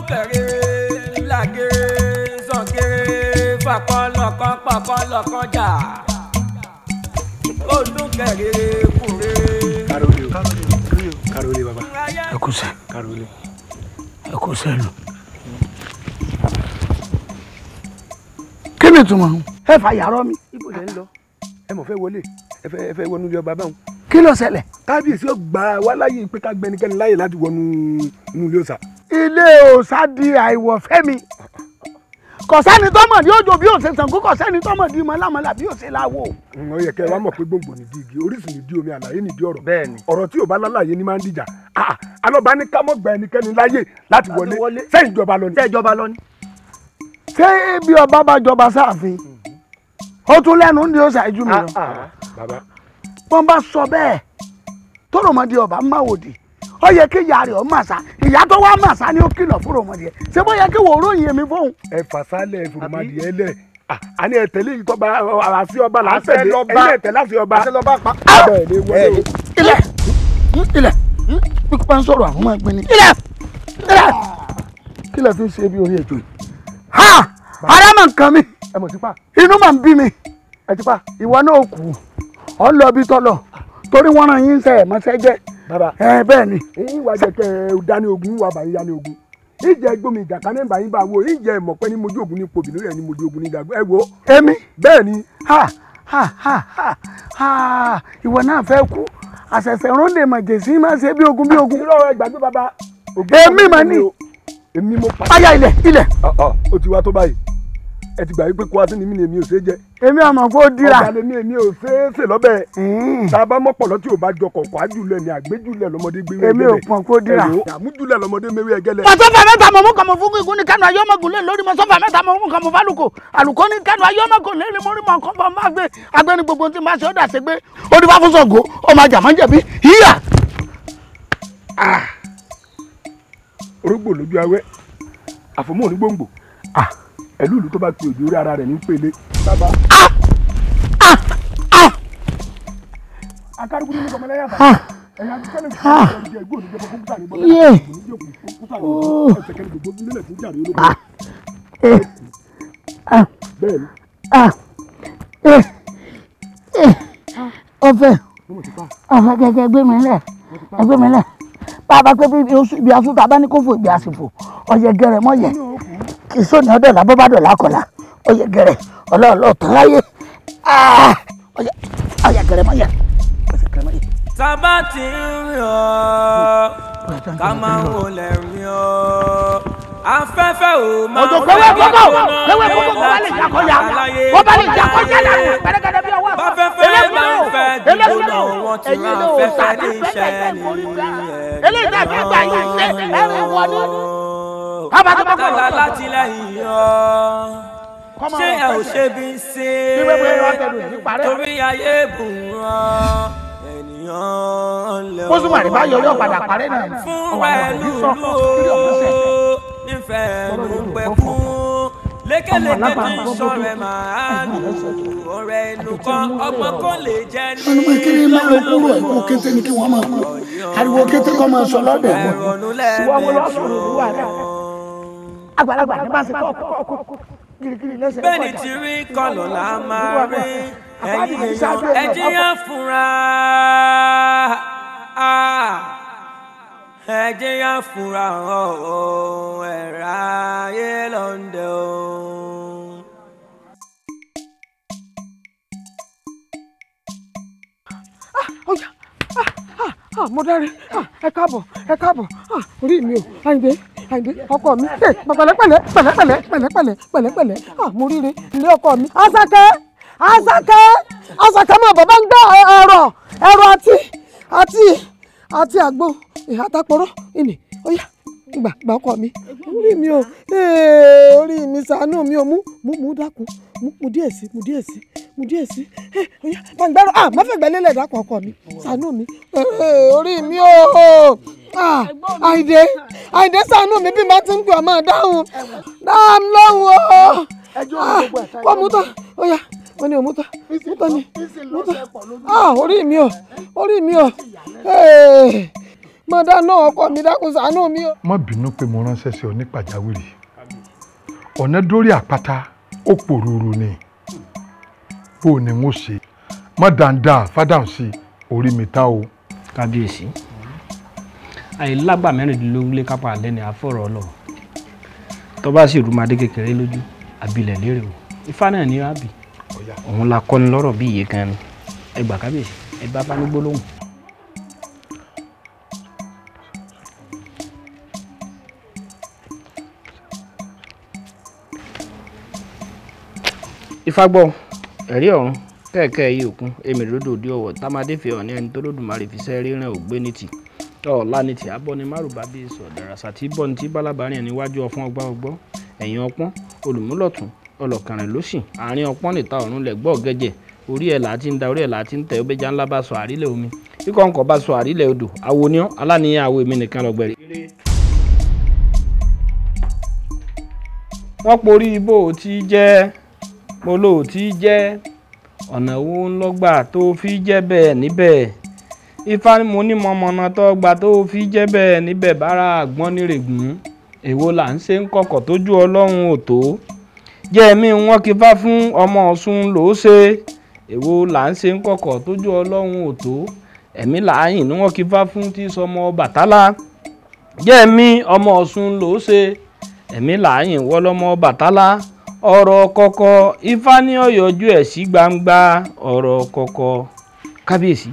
kẹrẹ làgẹrẹ sànkẹrẹ fàkọlọkàn pàkọlọkàn jà ọdún kẹrẹ kúrẹ. Karole o karole baba. Ẹ kú sẹ́. Karole. Ẹ kú sẹ́ lù. Kí ni ìtumọ̀? Ẹ fà yàrá mi. Ibo lẹ ń lọ? Ẹ mọ̀ fẹ́ wọlé, ẹ fẹ́ wọnú ilé ọba báwọn. Kí ló ṣẹlẹ̀? Kábíyèsí ó gbà wá láyè pé ká gbẹnikẹ́ni láyè láti wọnú inú ilé òòṣà. Ilé òòṣà di àìwọ̀fẹ́ mi. Kò sẹ́ni tó mọ̀ ní òjò bí òṣè Ṣàngó, kò sẹ́ni tó mọ̀ ní mọ̀lámọ̀lá bí òṣè láwo. Ó yẹ kẹ́ ẹ wá mọ̀ pé gbòǹgbò ní di igi, orísun ní di omi, àlàyé ní di ọ̀rọ̀. Bẹ́ẹ̀ni. Ọ̀rọ̀ tí ò bá lálàyé ni máa ń dìjà. Alọ́ba ní ká mọ̀ gba ẹnikẹ́ni láyè láti wọlé. Sẹ́yìn ìjọba lọ ni. Sẹ́yìn ìjọba lọ ni. Ṣé bí ọba bá jọba sáàfin, ó tún lẹ́nu ń di òòṣà ìjú mi lọ. Bàbá. Wọ́n bá sọ bẹ́ẹ̀ tó rọ̀mọdé ọba má wòdì, ó yẹ kí ìyá rẹ̀ ọ màsá, ìyá tó wá màsá ni ó kìlọ̀ fún rọ̀mọdé ẹ̀. Ṣé bó yẹ kí wò ó ròyìn èmi fóun. Ẹ fàṣálẹ̀ ẹ fòròmọdé ẹ lẹ̀, àní ẹ tẹ̀lé ìtọ́ba àṣì ọba là ń tẹ̀lé, ẹ̀yin ẹ tẹ̀lé àṣì ọba. Ilẹ̀ ilẹ̀ bí kò bá ń sọ̀rọ̀ àwọn máa gbin ni. Ilẹ̀ ilẹ̀ kí lè fi ṣe bí orí ètò yìí. Ha! Ara mà ń kan mi, inú mà ń bí mi, ìwọ náà kù ọ lọ bí tọlọ torí wọn ràn yín sẹ ẹ mọṣẹ jẹ. Bàbá ẹ bẹ́ẹ̀ ni. Ìwà jẹ kẹ ẹ dání ogun wà bàyí dání ogun. Ìjẹ gbómi ìjà kan ní bàyí bá wo ìjẹ ìmọ̀pẹ́ ní mojú ogun ní pobì lórí ẹ̀ ní mojú ogun ní ìdàgbọ́ ẹ wo. Èmi. Bẹ́ẹ̀ ni. Ha ha ha ha ha ìwọ náà fẹ́ kú àṣẹ̀ṣẹ̀ rún lè mọ̀ jèsí máa ṣe bí ogun bí ogun. Irọ́ ẹ gbàgbé bàbá. Èmi mà ní. Èmi mo pa. Aya ilẹ̀ ilẹ̀. Ó ti wá tó báyìí. Ẹ ti gbà wípé kó wá sí ni mí ni èmi ò ṣe é jẹ. Èmi àmọ̀ kó dira. Ọ̀gá lèmi èmi ò ṣe é ṣe lọ́bẹ̀. Tá a bá mọ̀pọ̀ lọ́tí ò bá jọ kọ̀ọ̀kọ̀ ájúlẹ̀ ni àgbéjúlẹ̀ lọ́mọdé gbé Èmi ò pọ̀n kó dira. Àmújúlẹ̀ lọ́mọdé mewé ẹgẹ́lẹ̀. Mọ̀sọ́fà mẹ́ta mọ̀ mú kàmọ́ fún igun ní kánú ayọ́mọ̀gùn lé lórí mọ̀sọ́fà mẹ́ta mọ̀ mú kàmọ́ fálùkò àlùkò ní kánú ayọ́mọ̀gùn lé ní mórí mọ̀ kọ́ fọ́ máa gbé agbẹ́ni gbogbo tí máa ṣe ó dà sí gbé ó ní bá fún Ṣàngó ọmọ àjàmọ́ jẹ̀bi híyà. Orógbò lójú awẹ́ àfọmọ́ onígbòǹgbò ẹlú ìlú tó bá pe òjò orí ara rẹ̀ ní pele. Bàbá. Akárùkù ní kọmọlẹ́yà bàbá. Ẹ̀yà akẹ́lẹ̀ fún ọjọ́ ìgbò ní jẹ́bọ̀ kúkúta ní bọ́lá. Ẹsẹ̀ kẹ́lẹ̀ gbogbo nílẹ̀ tí ń jà ní olóko. Bẹ́ẹ̀ni. Ọ̀fẹ́ ọ̀fẹ́ gẹ́gẹ́ gbé mi lẹ̀ gbé mi lẹ̀ bàbá pé bí ibi asúta bá ní kó fò ibi àsìfò ọ̀yẹ̀ gẹ̀rẹ̀ mọ́yẹ̀ kì í sóni ọdọ̀ làbọ́ bá dọ̀ lákọ̀lá ọ̀yẹ̀ gẹ̀rẹ̀ ọlọ́ọ̀lọ́ tán láyé ọ̀yẹ̀ gẹ̀rẹ̀ mọ́yẹ̀. Tábà tí ń rìn ọ́ ká máa wọlé rìn ọ́ afẹ́fẹ́ ò máa ń fẹ́ báfẹ́fẹ́ máa ń fẹ́ dìbò wọn ti rán afẹ́fẹ́ ní iṣẹ́ ní ẹ̀ẹ́dì láti lẹ́yìn ọ́ ṣé ẹ ò ṣe bí ń ṣe torí ayé bùn ọ́ ènìyàn lè ó súnmọ́ àríbá yọrí ọ̀padà parẹ́ náà fún ẹlú ló nífẹ̀ẹ́ ló pẹ́ fún lékeleke tí ń sọ̀rẹ́ máa lù ọ̀rẹ́ inú kan ọgbọ́n kò lè jẹ́ ní. Wọ́n ní kí ni máa lọ kúrò ẹ̀kú kété ni kí wọ́n máa kú ariwo kété kọ́ máa sọ lọ́dẹ̀ wọn. Ìwọ wo lọ sọ̀rọ̀ ìlú àrẹ? Àgbàlagbà ní bá ṣe kọ́ kọ́ girigiri lẹ́sẹ̀. Bẹ́ẹ̀ni tí rí kọlọ̀ la máa rí ẹ̀yin èèyàn ẹ̀jẹ̀ yẹn fúnra ẹ̀jẹ̀ yẹn fúnra ẹ̀rá ayé lọ́ndẹ̀ o. Mo dáre, ẹ káàbọ̀ ẹ káàbọ̀, orí mi o, Àyìndé Àyìndé ọkọ mi, pẹ̀lẹ́pẹ̀lẹ́ pẹ̀lẹ́pẹ̀lẹ́ pẹ̀lẹ́pẹ̀lẹ́ pẹ̀lẹ́pẹ̀lẹ́, mo ríre ilé ọkọ mi. Àṣàkẹ́ Àṣàkẹ́ Àṣàkẹ́ mọ̀ bàbá ń gbọ́ ẹ̀rọ ẹ̀rọ àti àti àti àgbo ìhà àtàpọ̀rọ̀ ìní ó yá gbà gbà ọkọ mi, orí mi o, orí mi ṣàánú mi o, mú mú mú dákun mú mú díẹ̀ sí mú díẹ̀ sí mú díẹ̀ sí, ó yá gbàngbẹ́rọ ah má fẹ́ gbẹ́lélẹ̀ dákun ọkọ mi ṣàánú mi, orí mi o, Àyìndé Àyìndé ṣàánú mi bí màá ti ń pè ọ́ máa dáhùn dáhùn lóhùn o, kó mú tán ó yá wọ́n ní o mútọ́ mútọ́ ni mútọ́ ah orí mi o orí mi o Mọ dáná ọkọ mi, dákun ṣàánú mi o. Má bínú pé mo ránṣẹ́ sí ọ ní pàjáwìrì. Ọ̀nà dórí àpáta ó pòrúurú ni. Bó o ní n ó ṣe má dáadáa fádàm sí orí mi tá o. Kábíyèsí, àìlágbà 16 lé kápá alẹ́ ni àfọ̀rọ̀ ọlọ tó bá sì rúmadé kékeré lójú àbílẹ̀ lérè o. Ifá náà ní rábì òun la kọ́ni lọ́rọ̀ bí iye kan ni. Ẹ gbà kábíyèsí, ẹ bá bá ní gbólóhùn. Ifá gbọ́ ẹ̀rí ọ̀run kẹ̀kẹ́ yìí òkun èmi lódò òdi ọ̀wọ̀ támadé fi hàn ní ẹni tó lódùmarè fi sẹ́ ríran ògbé ní tì ọ̀la ní tì abọ́ ni márùbá bíi sọ̀dàràsà tí bọ́ ní tí bálábàárìn níwájú ọfọ́n ọgbà ọgbọ́ ẹ̀yìn ọpọ́n olùmúlọ̀tún ọlọ́kànrin lósì àárín ọpọ́n níta ọ̀run lẹ̀gbọ́ gẹ́jẹ̀ orí ẹ̀ là ti ń da orí ẹ̀ là ti ń tẹ̀ ọbẹ̀já ńlá bá sọ àrílẹ̀ omi kíkọ́ ńkọ́ bá sọ àrílẹ̀ odò àwo ni ọ́ aláníyàn àwo èmi nìkan lọ́gbẹ̀rẹ̀. Wọ́n porí bó o ti jẹ́ mo lò ó ti jẹ́ ọ̀nà wo ńlọ́gbà tó fi jẹ́ bẹ́ẹ̀ níbẹ̀. Ifá mo ní mọ̀mọ́nà tó gbà tó fi jẹ́ bẹ́ẹ̀ níbẹ̀ bára àgbọ́n nírègùn èwo là ń ṣe ń kọ̀kọ̀ tójú ọlọ́run ò tó jẹ́ mi wọ́n kí fá fún ọmọ Ọ̀ṣun ló ṣe èwo là ń ṣe ń kọ̀kọ̀ tójú ọlọ́run ò tó ẹ̀mí làáyìn ni wọ́n kí fá fún tí sọmọ Bàtálá jẹ́ mi ọmọ Ọ̀ṣun ló ṣe ẹ̀mí làáyìn wọ́lọ́mọ Bàtálá ọ̀rọ̀ kọ̀kọ̀ Ifá ní ọ̀yọ́jú ẹ̀ sí gbangba ọ̀rọ̀ kọ̀kọ̀. Kábíyèsí,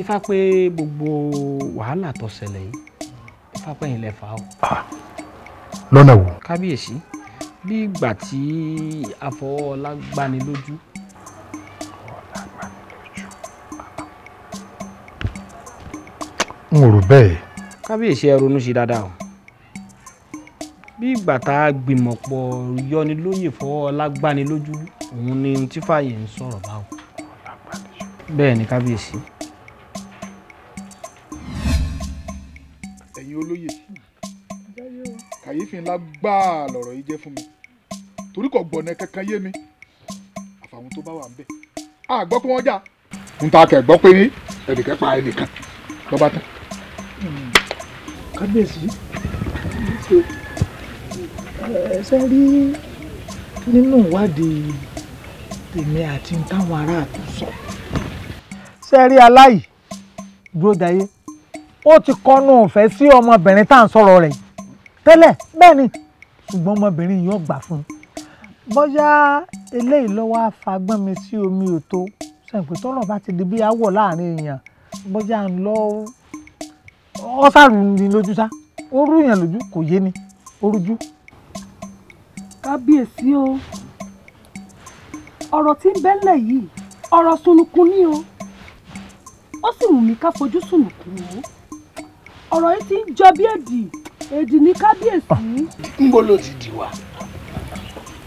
Ifá pé gbogbo wàhálà tó ṣẹlẹ̀ yìí Ifá pé ẹ̀yin lẹ fà á o. Lọ́nà wo? Kábíyèsí, bí ìgbà tí afọwọ́ọlá gbani lójú. N ò rò bẹ́ẹ̀. Kábíyèsí, ẹ ronú sí dáadáa o. Bí ìgbà tá a gbìmọ̀ pọ̀ yọni lóyè fọwọ́ lágbani lójú òun ni tí fàyè ń sọ̀rọ̀ báwo. Bẹ́ẹ̀ ni kábíyèsí. Ẹ̀yin olóyè, kàyéfì ńlá gbáà lọ̀rọ̀ yìí jẹ́ fún mi torí kò gbọ̀nà kankan yé mi àfàwọn tó bá wà ń bẹ̀. A gbọ́ pé wọ́n jà ń ta kẹ̀ gbọ́ pé ẹnìkan pa ẹnìkan lọ́ba tán. Kábíyèsí, ṣe rí nínú ìwádìí tèmi àti táwọn aráàlú sọ. Ṣe rí aláì dúró dayé ó ti kọnu ìfẹ́ sí ọmọbìnrin tá à ń sọ̀rọ̀ rẹ̀ tẹ́lẹ̀ bẹ́ẹ̀ ni ṣùgbọ́n ọmọbìnrin yóò gbà fún un. Bóyá eléyìí lọ́wọ́ àfagbọ́n mi sí omi òtó sẹ́yìn pé tọ́rọ̀ bá ti di bí awọ̀ láàrin èèyàn bóyá ń lọ ọ́sàrù ni lójú sá ó rúyàn lójú kò yé ni ó rújú. Kábíyèsí o, ọ̀rọ̀ tí ń bẹ́lẹ̀ yìí ọ̀rọ̀ sunukun ni o, ó sì wù mí ká fojú sunukun o. Ọ̀rọ̀ yìí ti ń jọ bí èdì èdì ní kábíyèsí. Ńbo ló ti dì wá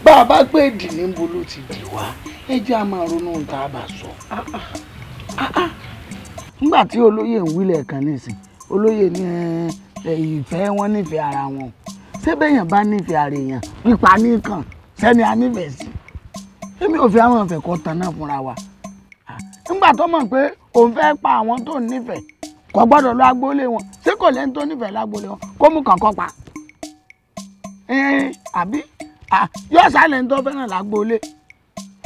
bá a bá gbé èdì ní ńbo ló ti dì wá ẹ jẹ́ a máa ronú ohun tá a bá sọ. Nígbà tí olóyè ń wílẹ̀ kan nísìn olóyè ní ìfẹ́ wọn nífẹ̀ẹ́ ara wọn ṣé bẹ́yàn bá nífẹ̀ẹ́ ara èèyàn pípa nìkan sẹ́ni a nífẹ̀ẹ́ sí èmi ò fi àwọn ìfẹ́ kọ́ tan náà fúnra wa. Nígbà tó mọ̀ pé òun fẹ́ pa àwọn tó nífẹ̀ẹ́ kò gbọ́dọ̀ lọ agboolé wọn ṣé kò lẹ́ni tó nífẹ̀ẹ́ lágboolé wọn kó mú kànkọ́ pa àbí yóò sálẹ̀ ní tó fẹ́ràn lágboolé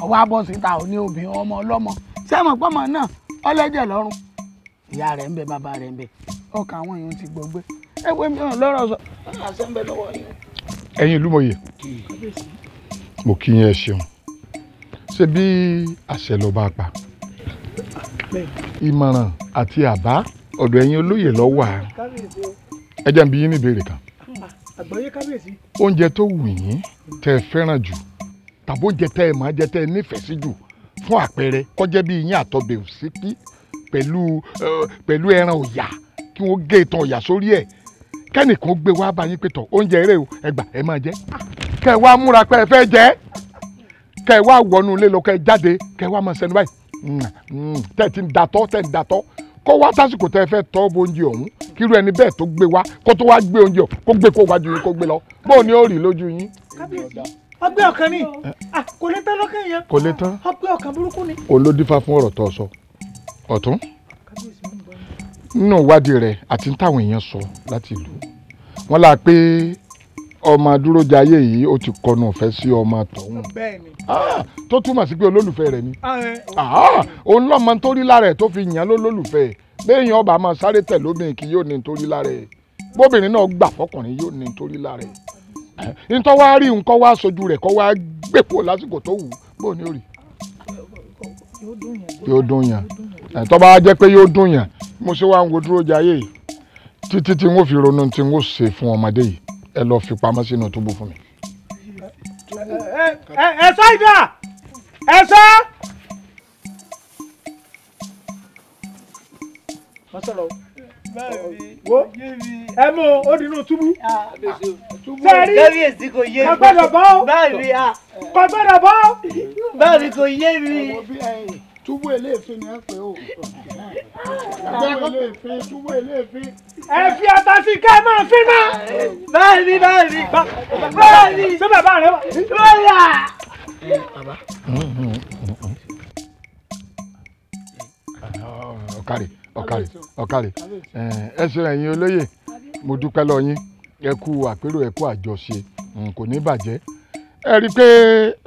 ọwọ́ abọ́ síta ò ní obìnrin ọmọ ọlọ́mọ sẹ́mọ̀ pọ́mọ náà ọlẹ́jẹ̀ lọ́rùn ìyá rẹ̀ ń bẹ bàbá rẹ̀ ń bẹ ọkàn àwọn èèyàn ti gbọgbẹ́ ẹgbẹ́ mi ò lọ́rọ̀ sọ àṣẹ ń bẹ lọ́wọ́ yẹn. Ẹ̀yin ìlú mòye, mo kí yín ẹ ṣeun. Ṣé bí àṣẹ ló bá pa ìmọ̀ràn àti àbá ọ̀dọ̀ ẹ̀yin olóyè ló wà. Ẹ jẹ́ n bi yín ní ìbéèrè kan. Àgbọ́yé kábíyèsí. Oúnjẹ tó wù yín tẹ́ ẹ fẹ́ràn jù tàbí oúnjẹ tẹ́ ẹ máa jẹ tẹ́ ẹ nífẹ̀ẹ́ sí jù fún àpẹẹrẹ kó jẹ́ bí iyán àtọbẹ̀ òsíkí pẹ̀lú ẹran ọ̀yà kí wọ́n gé ìtàn ọ̀yà sórí ẹ̀ kẹ́nìkan gbé wá bá yín pé tọ̀ oúnjẹ eré o ẹ gbà ẹ máa jẹ kẹ́ ẹ wá múra pé ẹ fẹ́ jẹ kẹ́ ẹ wá wọnú ilé lọ kẹ́ ẹ jáde kẹ́ ẹ wá máa sẹnu báyìí tẹ́ ẹ ti ń datọ́ tẹ́ ẹ ń datọ́ kó wá sásìkò tẹ́ ẹ fẹ́ tọ́ bó oúnjẹ ọ̀hún kírú ẹni bẹ́ẹ̀ tó gbé wá kó tó wá gbé oúnjẹ kó gbé kó wájú yín kó gbé lọ bóò ni ó rí lójú yín. Ọgbẹ́ ọ̀kan ni kò lè tán lọ́kàn yẹn. Kò lè tán. Ọgbẹ́ ọ̀kan burúkú ni. Olódífá fún ọ̀rọ̀ tó sọ ọ̀tún Nínú ìwádìí rẹ̀ àti táwọn èèyàn sọ láti ìlú wọn là pé ọmọ Dúrójayé yìí ó ti kọnu ìfẹ́ sí ọmọ tọ̀hún tó túmọ̀ sí pé olólùfẹ́ rẹ̀ ni. Òun lọ́mọ tó rí lára ẹ̀ tó fi yàn lólólùfẹ́ ẹ̀. Béèyàn ọba máa sáré tẹ̀ lóbìnrin kì yóò ní nítorí lára ẹ̀, bóbìnrin náà gbà fọkùnrin yóò ní nítorí lára ẹ̀. Ntọ́ wá rí nǹkan wá sojú rẹ̀ kọ́ wá gbé kúrò lásìkò tó wù bó ní òrì yóò dùn yàn. Tó bá jẹ́ pé yóò dùn yàn, mo ṣe wá ń wo Dúrójayé yìí títí tí n ó fi ronú tí n ó ṣe fún ọmọdé yìí. Ẹ lọ fi pamọ́ sínú túbú fún mi. Ẹ sọ ìdá ẹ sọ. Wo ẹ mú o dínú túbú. Sẹ́ẹ̀rí kábíyèsí kò yé mi. Kò gbọ́dọ̀ bọ́ o. Báàmì a. Kò gbọ́dọ̀ bọ́ o. Báàmì kò yé mi. Túbú eléèfín ni ẹ pè ó. Túbú eléèfín, túbú eléèfín. Ẹ fi ata sí ká ẹ máa fín mọ́. Báàmì báàmì báàmì. Ṣé bàbá rẹ wà? Báàmì a. Bàbá. Ọ̀kàrẹ̀ ọ̀kàrẹ̀ ọ̀kàrẹ̀ ẹ ṣe ẹ̀yin olóyè, mo dúpẹ́ lọ yín, ẹ kú àpérò, ẹ kú àjọṣe, kò ní bàjẹ́. Ẹ rí i pé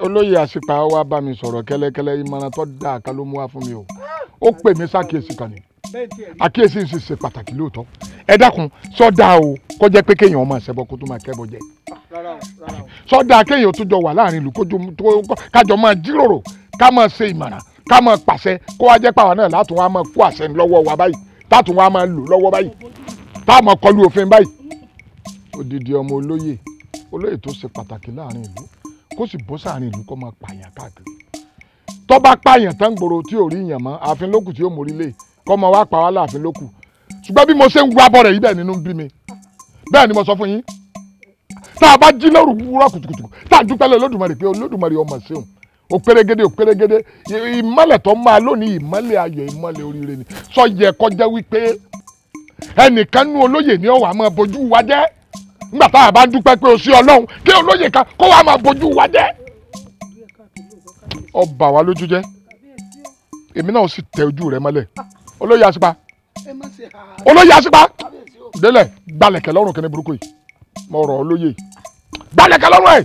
olóyè Àṣìpà wa bá mi sọ̀rọ̀ kẹ́lẹ́kẹ́lẹ́, ìmọ̀ràn tó dáa kan ló mú wá fún mi o. Ó pè mí sákìyèsí kan ni, àkíyèsí sì ṣe pàtàkì lóòótọ́. Ẹ dákun, sọ́dà o kó jẹ́ pé kéèyàn máa ṣẹbọ kó tó máa kẹ́bọ jẹ. Sọ́dà kéèyàn tó jọ wà láàrin ìlú kájọ máa jíròrò, ká máa ṣe ìmọ̀ràn, ká máa pàṣẹ, kó wá jẹ́ pàwọn náà látún wá máa kó àṣẹ lọ́wọ́ wa báyìí, tátún wá máa lò lọ́wọ́ báyìí, tá a máa kọlu òfin báyìí. Odidi ọmọ olóyè, olóyè tó ṣe pàtàkì láàrin ìlú, kó sì bọ́ sáàrin ìlú kó máa pààyàn káàkiri. Tó bá pààyàn tán gbòòrò tí ò rí yàn mọ́, ààfin lókù tí ó mórí lé, kó máa wá pa wá láàfin lókù. Ṣùgbọ́n bí mo ṣe ń wá bọ̀ rẹ̀ yìí bẹ́ẹ̀ nínú ń bí mi, bẹ́ẹ̀ ni mo sọ fún yín. Tá a bá jí lóru wúrọ̀ kùtùkùtù, tá a dúpẹ́ lé Olódùmarè pé Olódùmarè ọmọ ṣeun, òpèrègede òpèrègede, ìmọ́lẹ̀ tó máa lónìí, ìmọ́lẹ̀ ayọ̀, ìmọ́lẹ̀ oríire ni. Sọ yẹ kó jẹ́ wípé ẹnìkan nú olóyè ní ọ̀wà máa bójú wa jẹ́ nígbà tá a bá ń dúpẹ́ pé o sí Ọlọ́run, kí olóyè kan kó wá máa bójú wa jẹ́. Ó bà wá lójú jẹ́, èmi náà sì tẹ ojú rẹ mọ́lẹ̀. Olóyè Àṣìpà, olóyè Àṣìpà, délẹ̀ gbalẹ̀kẹ̀ lọ́rùn kẹ́ni burúkú yìí, mo rọ̀ olóyè gbalẹ̀kẹ̀ lọ́rùn ẹ̀.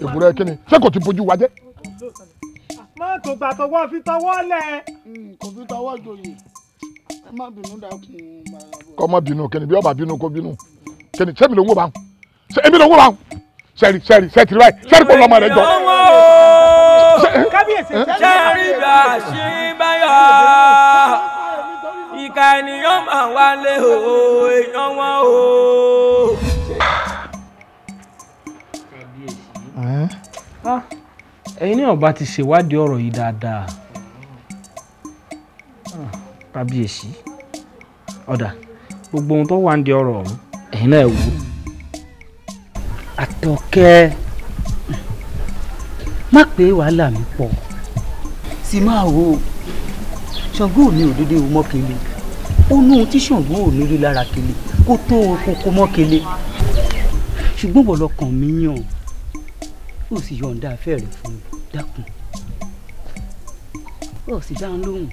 Ìbúrẹ́ kí ni ṣé kò ti bójú wa jẹ́. Má tó gbà tọwọ́ fi tọwọ́ lẹ̀. Kò fi tọwọ́ joyè, ẹ má bínú dákun. Kọ́ má bínú kí ni, bí ọba bínú kó bínú kí ni, ṣé mi ló ń wò bá ń, ṣé èmi ló ń wò bá ń, sẹ́ẹ̀rì sẹ́ẹ̀rì sẹ́ẹ̀tì báyìí, sẹ́ẹ̀rì kò lọ́mọ rẹ jọ. Kábíyèsí sẹ́ẹ̀rì bá a ṣe báyọ̀, ìkà ènìyàn máa wálé o, èèyàn wọn o. Ẹ̀yin náà bá ti ṣèwádìí ọ̀rọ̀ yìí dáadáa kábíyèsí. Ọ̀dà gbogbo ohun tó wà ń di ọ̀rọ̀ ọ̀hún ẹ̀yin náà wò. Àtọ̀kẹ́, má pé wàhálà mi pọ̀ sì máa wò ó. Ṣàngó mi ò dédé wo mọ́kele, ó ní ohun tí Ṣàngó ò ní rí lára kele kó tó kókó mọ́kele, ṣùgbọ́n bọ̀lọkàn mi yàn ó sì yọ̀ǹda afẹ́ rẹ̀ fún mi. Dákun, ó sì dáhùn lóhùn.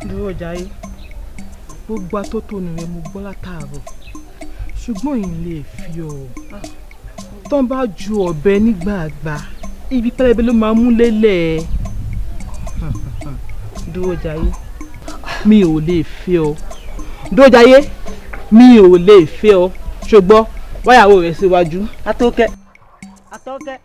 Dúrójayé, gbogbo atótónu rẹ mo gbọ́ látàárọ̀, ṣùgbọ́n ìyìn lè fi ọ́ tán bá ju ọ̀bẹ nígbàgbà, ibi pẹlẹbẹ ló máa mú lélẹ̀. Dúrójayé, mi ò lè fi ọ́. Dúrójayé, mi ò lè fẹ́ ọ, ṣùgbọ́n wáyàwó rẹ̀ síwájú. Àtọ̀kẹ́, Àtọ̀kẹ́.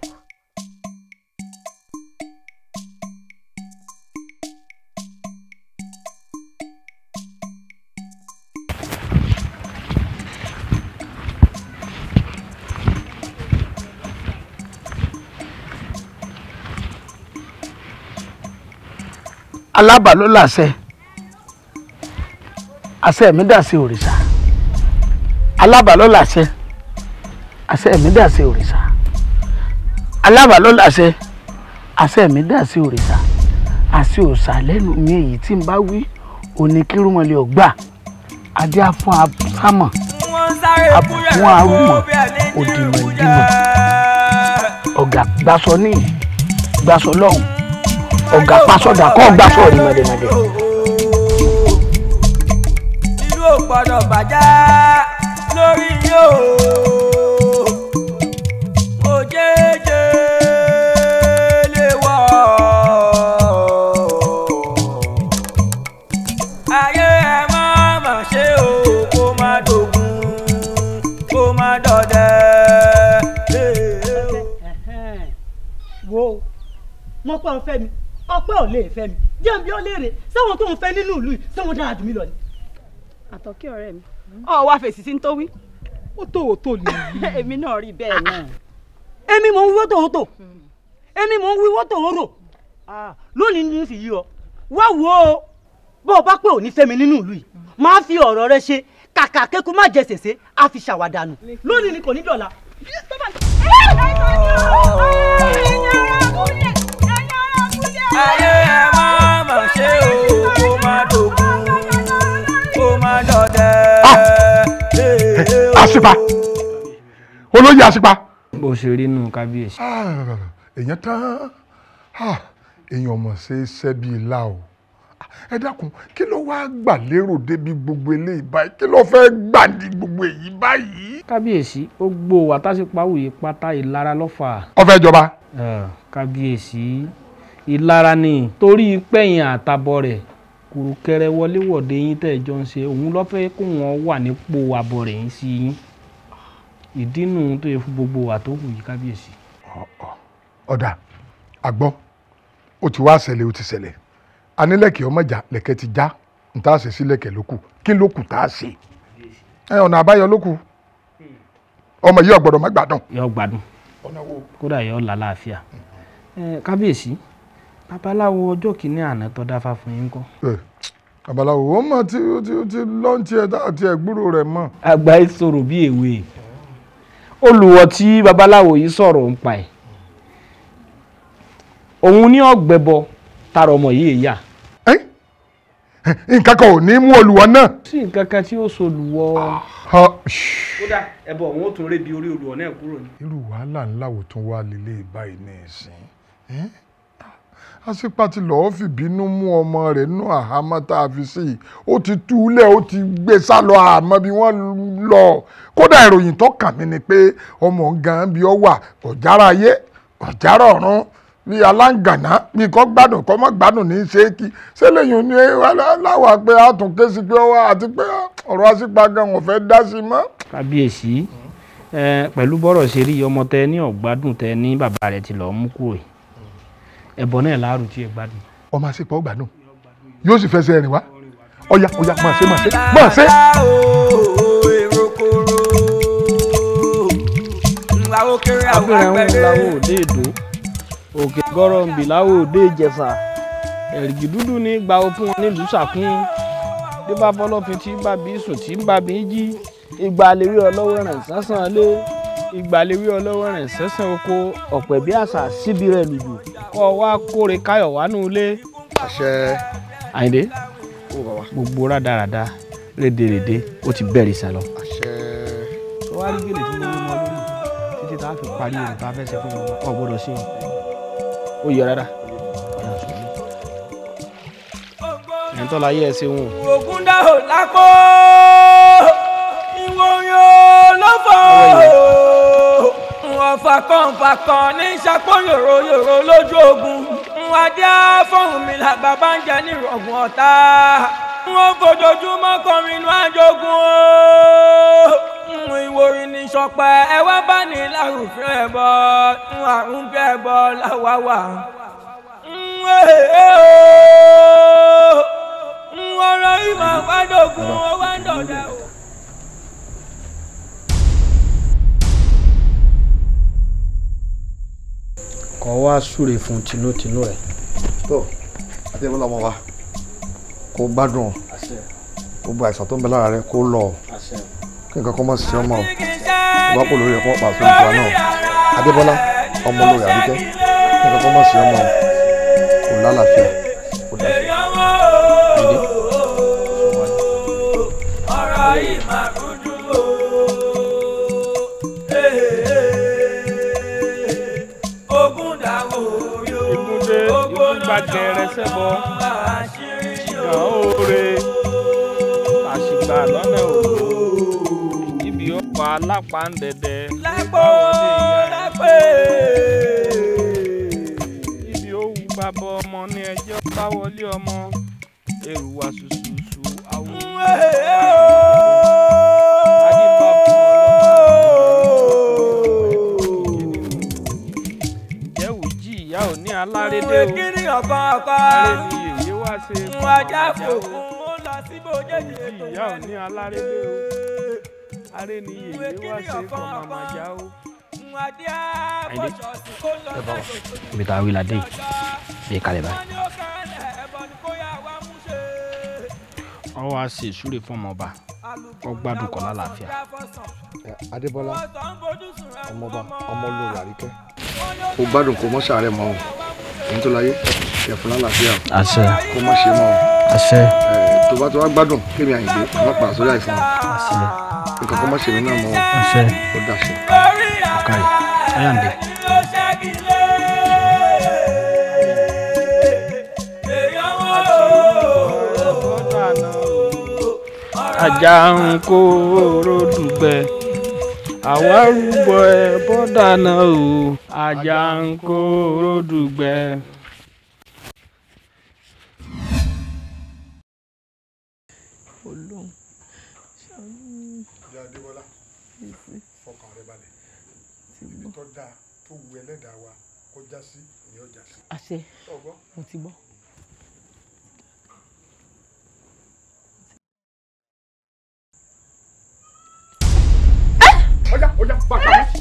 Alábà ló làṣẹ, àṣẹ mi dà sí òrìṣà. Alábà ló làṣẹ, àṣẹ mi dà sí òrìṣà. Alábà ló làṣẹ, àṣẹ mi dà sí òrìṣà. Àṣẹ òòṣà lẹ́nu mi èyí tí n bá wí òní kírúmọlẹ̀ ọ̀gbà. Adé á fún asámọ̀, àbùkún arúmọ̀, òdìmọ̀ ìdìmọ̀. Ọ̀gá gbàsọ níyì. Gbaṣọ lọ́hùn ọ̀gá pásọ̀dà kọ́ gbaṣọ rí mọ̀dẹ̀mọ̀dẹ̀. Ìlú ò gbọ́dọ̀ bàjẹ́ lórí yóò òjèèjè lè wọ̀ ayé ẹ má má ṣe o kó má dògún kó má dọdẹ. Wo wọn pẹ́ ọ fẹ́ mi ọpẹ́ ò lè fẹ́ mi jẹ́ bí ó léèrè sáwọn tó ń fẹ́ nínú ìlú yìí sáwọn dára jù mí lọ ni. Àtọ́kí ọ̀rẹ́ mi ọ wá fèsì sí ń tó wí. Ó tó ò tó lè rí. Èmi náà rí bẹ́ẹ̀ náà. Èmi mò ń wíwọ́ tòótò, èmi mò ń wíwọ́ tòórò lónìí ní sì yí ọ wá wò ó bó o bá pé ò ní fẹ́ mi nínú ìlú yìí máa fi ọ̀rọ̀ rẹ ṣe kàkà kéku má jẹ sèse á fi ṣàwàdànù lónìí ni kò ní dọ̀la. Ayé ẹ má má ṣe o kó má dògún kó má dọdẹ. Àṣìpa olóyè àṣìpa. Bó ṣe rí nù kábíyèsí. Èèyàn tán èèyàn mọ̀ ṣe é ṣẹ́ bíi ilá o. Ẹ dákun, kí ló wá gbà lérò débi gbogbo eléyìí báyìí? Kí ló fẹ́ gbà ní gbogbo èyí báyìí? Kábíyèsí, ó gbó wa tásìpáwòye pátá ìlara lọ́fà. Ó fẹ́ jọba. Kábíyèsí, ìlara ni torí pẹ̀yìn àtàbọ̀ rẹ̀ kùrùkẹrẹ wọléwọ̀de yín tẹ́ ẹ jọ ń ṣe òun ló fẹ́ kó wọn wà nípò àbọ̀ rẹ̀ yín sí yín. Ìdí nù tó yẹ fún gbogbo wa tó kù yìí kábíyèsí. Ọ̀dà àgbọ̀ ó ti wá ṣẹlẹ̀ ó ti ṣẹlẹ̀ anílẹ̀kẹ̀ ọmọ ìjà lẹ̀kẹ̀ ti já n tá a ṣe sí lẹ̀kẹ̀ ló kù kí ló kù tá a ṣe ẹ ọ̀nà àbáyọ ló kù ọmọ yìí ò gbọ́dọ̀ má gbádùn. Yóò gbádùn kódà yóò lálàáfíà. Kábíyèsí, babaláwo ọjọ́ kìíní àná tó dáfá fún yín kọ́. Babaláwo ó mọ tí ó ti lọ́ǹtì ẹ̀ àti ẹ̀gbúrò rẹ̀ mọ́. Àgbà ìṣòro bí èwe olùwọ̀ tí babaláwo yìí sọ̀rọ̀ ń pa ẹ̀ òun ní ọ̀gbẹ̀bọ tara ọmọ yìí yá. Nǹkan kan ò ní mú olùwọ̀ náà. Sí nǹkan kan tí ó so olùwọ̀. Kódà ẹbọ òun ó tún rébi orí olùwọ̀ náà kúrò ní. Irú wàhálà ńlá wo tún wá lélẹ̀ báyìí ní ìsìn? Àṣìpa ti lọ́ọ́ fìbínú mú ọmọ rẹ̀ nú àhámọ́ tá a fi sí i ó ti túlẹ̀ ó ti gbé sá lọ àmọ́ bí wọ́n lọ. Kódà ìròyìn tó kàn mí ni pé ọmọ gan bí ọ wà kò jára ayé kò jára ọ̀run bí aláǹgànà bí kò gbádùn kò mọ́ gbádùn ní í ṣe é kí ṣé lẹ́yìn ní aláwà pé a tún ké sí pé ọ wá àti pé ọ̀rọ̀ Àṣìpa gan ò fẹ́ dá sí mọ́. Kábíyèsí, pẹ̀lú bọ́rọ̀ ṣe rí ọmọ tẹ ní ọ̀gbádùn tẹ ní bàbá rẹ̀ ti lọ́ọ́ mú kúrò yìí ẹbọ náà láàrú tí ẹ gbádùn. Ọmọ Àṣìpa ó gbádùn yóò sì fẹsẹ̀ rìn wá ọ̀yà ọ̀yà máa ṣe máa ṣe máa ṣe. Abẹ́rẹ́ ń láwọ̀ òde èdò òkè gọ́rọ̀ǹbì láwọ̀ òde ìjẹ̀ṣà ẹ̀rìgì dúdú ní gba o fún wọn nílùú sàkún débà fọlọ́fin tí bá bí sùn tí bá bí jí ìgbà lèwe ọlọ́wọ́ rẹ̀ sánsan lé ìgbà lèwe ọlọ́wọ́ rẹ̀ sánsan oko ọ̀pẹ̀ bí àṣà síbi rẹ̀ lùdù kọ́ wa kóre káyọ̀ wánú ilé. Àṣẹ. Àyìndé, gbogbo rádaràda rédèrèdè ó ti bẹ̀rẹ̀ sálọ. Àṣẹ. Tó wá rí gèlè tí mo wí mọ́ lórí títí tá a fi parí ohun tá a fẹ́ ṣe fún wọn ò gbọ́dọ̀ ṣe o ó yọ rárá. Ẹ̀ ń tọ́la ayé ẹ ṣeun o. Ògùn dá ò lápò ìwòyàn ló fọ́ ọ̀fà kan ọ̀fà kan ní sapò yòrò yòrò lójú ogun adé fóun mi là bàbá ń jẹ nírọ̀gùn ọ̀tá wọn fojoojúmọ́ kọrin inú àjogún o ìwòrì ní sọpẹ́ ẹ wá bá ní lárúfẹ́ ẹ bọ́ àrùnfẹ́ ẹ bọ́ láwàwà ọ̀rọ̀ ìmọ̀ wádògún ó wá ń dọ̀dà o. Kọ́ wá súre fún tinútinú rẹ̀. Tó Adébọ́lá ọmọ wa kó gbádùn gbogbo àìsàn tó ń bẹ lára rẹ kó lọ kí nǹkan kan má ṣe ọmọ o bá kó lórí ẹ̀kọ́ pàṣẹ ìtura náà. Adébọ́lá ọmọ olórí Àbíkẹ́ kí nǹkan kan má ṣe ọmọ o kò lálàáfíà kò dàgbà. Ọ̀rọ̀ yìí máa rújú o. Ogun dàwó yóò. Tàkẹrẹ sẹ́bọ ṣìgàn oore àṣìgbà lọ́nà òru ibi ọkọ̀ alápàǹdẹ̀dẹ̀ lápò lápè. Ibi ó wù bàbá ọmọ ní ẹjọ́ bá wọlé ọmọ èrò wà ṣùṣùṣù àwọn adébàbọ̀ ọlọ́mọ jẹ́wù jí ìyá ò ní alárédé o kiri ọ̀kan ọ̀kan aré ni èyí wá ṣe ń ajá fòkun ó lọ síbò jẹ́jẹ́ jí ìyá ò ní alárédé o aré ni èyí wá ṣe kọ̀mọ̀mọ̀ já o. Ibi tá a wí la dé yìí bí kalẹ̀ báyìí. Ọ wá ṣe ìsúre fún ọmọọba kó gbádùn kọ lálàáfíà. Adébọ́lá ọmọọba ọmọ olórí Àríkẹ́ kó gbádùn kó mọ́ ṣàárẹ̀ mọ́ o èyí tó láyé kẹfún lálàáfíà Àṣẹ. kó má ṣe mọ́ o Àṣẹ. Tó bá tó wá gbádùn kémi Àyìndé má padà sórí àìsàn Àṣẹ. Nǹkan kó má ṣe mí náà mọ́ o Àṣẹ. Ó dàṣẹ. Ọ̀kàrẹ̀ Ayáǹde. Ajá ń kó oró dùgbẹ́ àwa rúbọ ẹ bọ́dà náà o ajá ń kó oró dùgbẹ́. Ọlọ́run ṣàánú mi. Ìyá Adébọ́lá fọkàn rẹ balẹ̀ ibi tó dáa tó wu ẹlẹ́dàá wa kó já sí ni ó já sí. Àṣẹ. Ọgbọ́n. Mo ti gbọ́.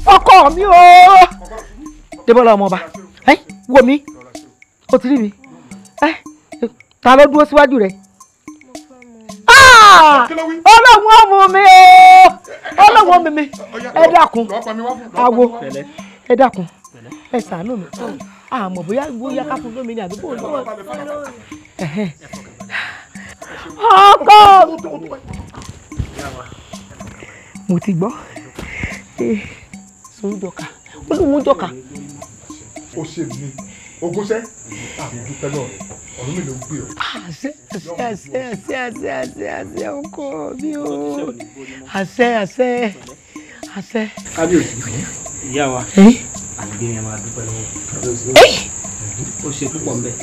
Ọkọ mi o Débọ́lá ọmọọba ẹ wo mi o ti rí mi ẹ ta ló dúró síwájú rẹ. Ọlọ́run ọmọ mi o Ọlọ́run ọmọ mi ẹ dákun awo ẹ dákun ẹ ṣàánú mi àmọ́ bóyá bóyá ká fún lómi ni àbí kò lọ́wọ́. Ọkọ mo ti gbọ́ sójọka olùmújọka. Ó ṣe mí ogúnṣẹ́ àmì dúpẹ́ lọ́rẹ̀ ọ̀run mi ló gbé ọ. Àṣẹ àṣẹ àṣẹ àṣẹ àṣẹ àṣẹ àṣẹ ọkọ mi o àṣẹ àṣẹ àṣẹ. Kábíyèsí ìyá wa àgbẹ̀ yẹn máa dúpẹ́ lọ́wọ́ ó ṣe púpọ̀ mbẹ́.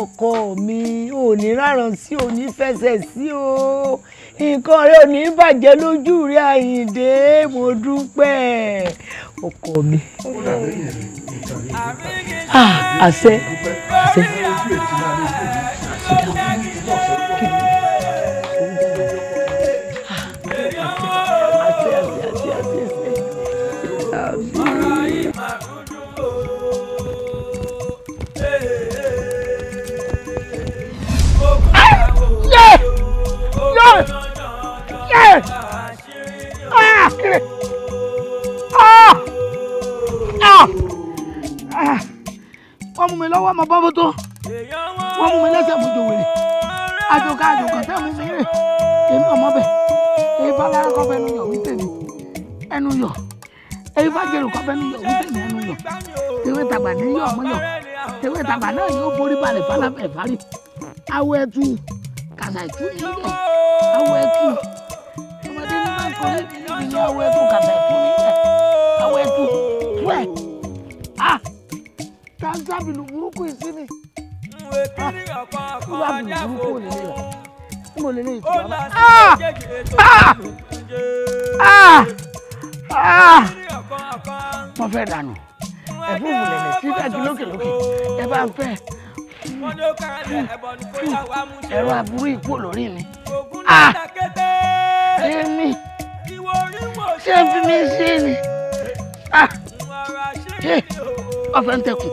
Ọkọ mi ò ní rárán sí ò ní fẹsẹ̀ sí o nǹkan rẹ ò ní bàjẹ́ lójú rẹ Àyìndé mo dúpẹ́ ọkọ mi. Àṣẹ àṣẹ. Wọ́n mú mi lọ́wọ́ ọmọ bọ́bọ́ tó wọ́n mú mi lẹ́sẹ̀ mú jòwèrè àjòkà àjòkà tẹ́ mú mi rè èmi ọmọ bẹ̀ èyí fálára kọ́ fẹ́ nu yọ̀ wí tèmi ẹnu yọ̀ èyí fájèrò kọ́ fẹ́ nu yọ̀ wí tèmi ẹnu yọ̀ tewé tàgbà ní yọ̀ ọmọ yọ̀ tewé tàgbà náà yóò borí balẹ̀ fáláfẹ́ fárí awọ ẹtu kàṣà ìtú nílẹ̀ awọ ẹtu ọmọdé ní máa ń kọ́ níbi ní awọ ẹtu kàṣà ìtú nílẹ̀ awọ ẹtu tú ẹ̀ ah tanzabilu burúkú ìsinmi ah burúkú ò lè lè mo lè lè ìtura ah ah ah mo fẹ́ dànù ẹ̀fún ìmùlẹ̀lẹ̀ sí dájú lókèlókè ẹ bá ń fẹ́ ẹ̀rọ aburú ikú lórí mi ah èmi ṣé fi mi ṣe ni ah ṣé ọ̀fẹ́ ń tẹkùn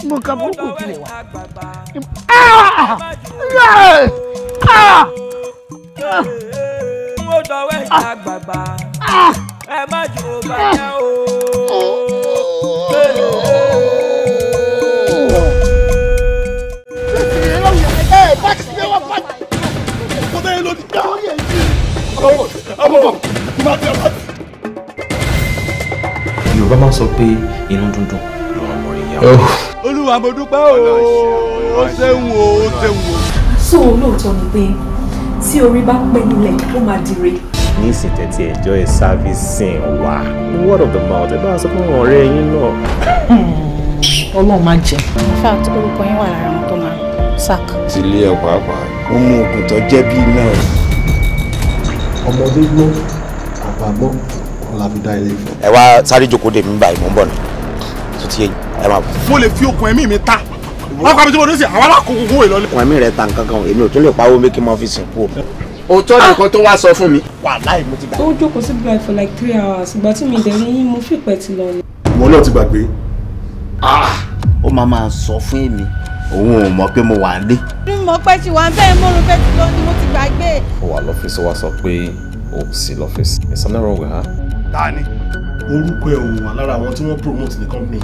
mo ka burúkú ìpìlẹ̀ wa. Ó dọ̀wẹ́ àgbààgbà ẹ má jò bàjẹ́ o. Yorùbá máa ń sọ pé inú dúndùn lọ́rọ̀ mọ́ rí. Olúwa mo dúpẹ́ o, ó ṣeun o, ó ṣeun o. So lóòótọ́ ni pé tí orí bá pẹ́ nílẹ̀ ó máa dire. Ní ìsìn tẹ̀tí enjoy servicing wa word of the mouth ẹ bá sọ fún ọ̀rẹ́ yín náà. Ọlọ́run máa jẹ. In fact, orúkọ yín wà lára àwọn tó máa sack. Ti ilé ẹ pàápàá ó mú oògùn tó jẹ́ bí iná. Ọmọdé gbọ́n, àgbà gbọ́n, òun la fi dá ilé Ifẹ̀. Ẹ wá sáré jókòó dè mí báyìí, mò ń bọ̀ ni tó ti yé ẹ máa bọ̀. Mo lè fi okùn ẹ̀mí mi ta wọn kọ́ mi tí mo ní sí àwọn alákòókò ìlọlẹ́. Okùn ẹ̀mí rẹ̀ ta nǹkan kan, èmi ò tún lè pawó mi kí n máa fi sìnkú o. Òótọ́ nìkan tó wá sọ fún mi. Wàláì mo ti gbà. Ó jókòó sí bíi for like 3 hours, ìgbà tí mi dẹ̀ rí yín mo fìpẹ́ ti lọ ni. Ìwọ náà ti gbàgbé. Ó máa máa sọ fún èmi, òun ò mọ̀ pé mo wà nílé. Mi mọ̀ pé tí wà ń bẹ́ẹ̀, mo rò pé ti lọ ni, mo ti gbàgbé. Ó wà lọ́fíìsì, ó wá sọ pé ó sí lọ́fíìsì. Is something wrong with her? Ta ni? Orúkọ ẹ̀ ò wà lára àwọn tí wọ́n promote ní company.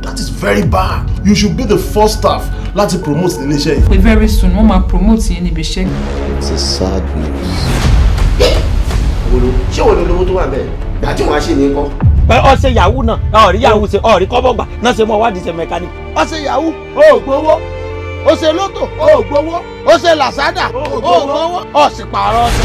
That is very bad. You should be the first staff láti promote ní iléeṣẹ́ yìí. Pé very soon wọ́n máa promote yín níbi iṣẹ́. It's a sad news. Ṣé òun lówó tó wà bẹ́ẹ̀? Gbà tí wọ́n á ṣe ní kọ́. Ọṣẹ yahoo náà, ọ̀rí yahoo ṣe, ọ̀rí kọ́bọ̀gbà náà ṣe mọ́ wádìí ṣe mẹkáníìkì. Ó ṣe yahoo, ó gbowó. Ó ṣe lótò, ó gbowó. Ó ṣe làṣádà, ó gbowó. Ó sì pààrọ̀ ọṣẹ.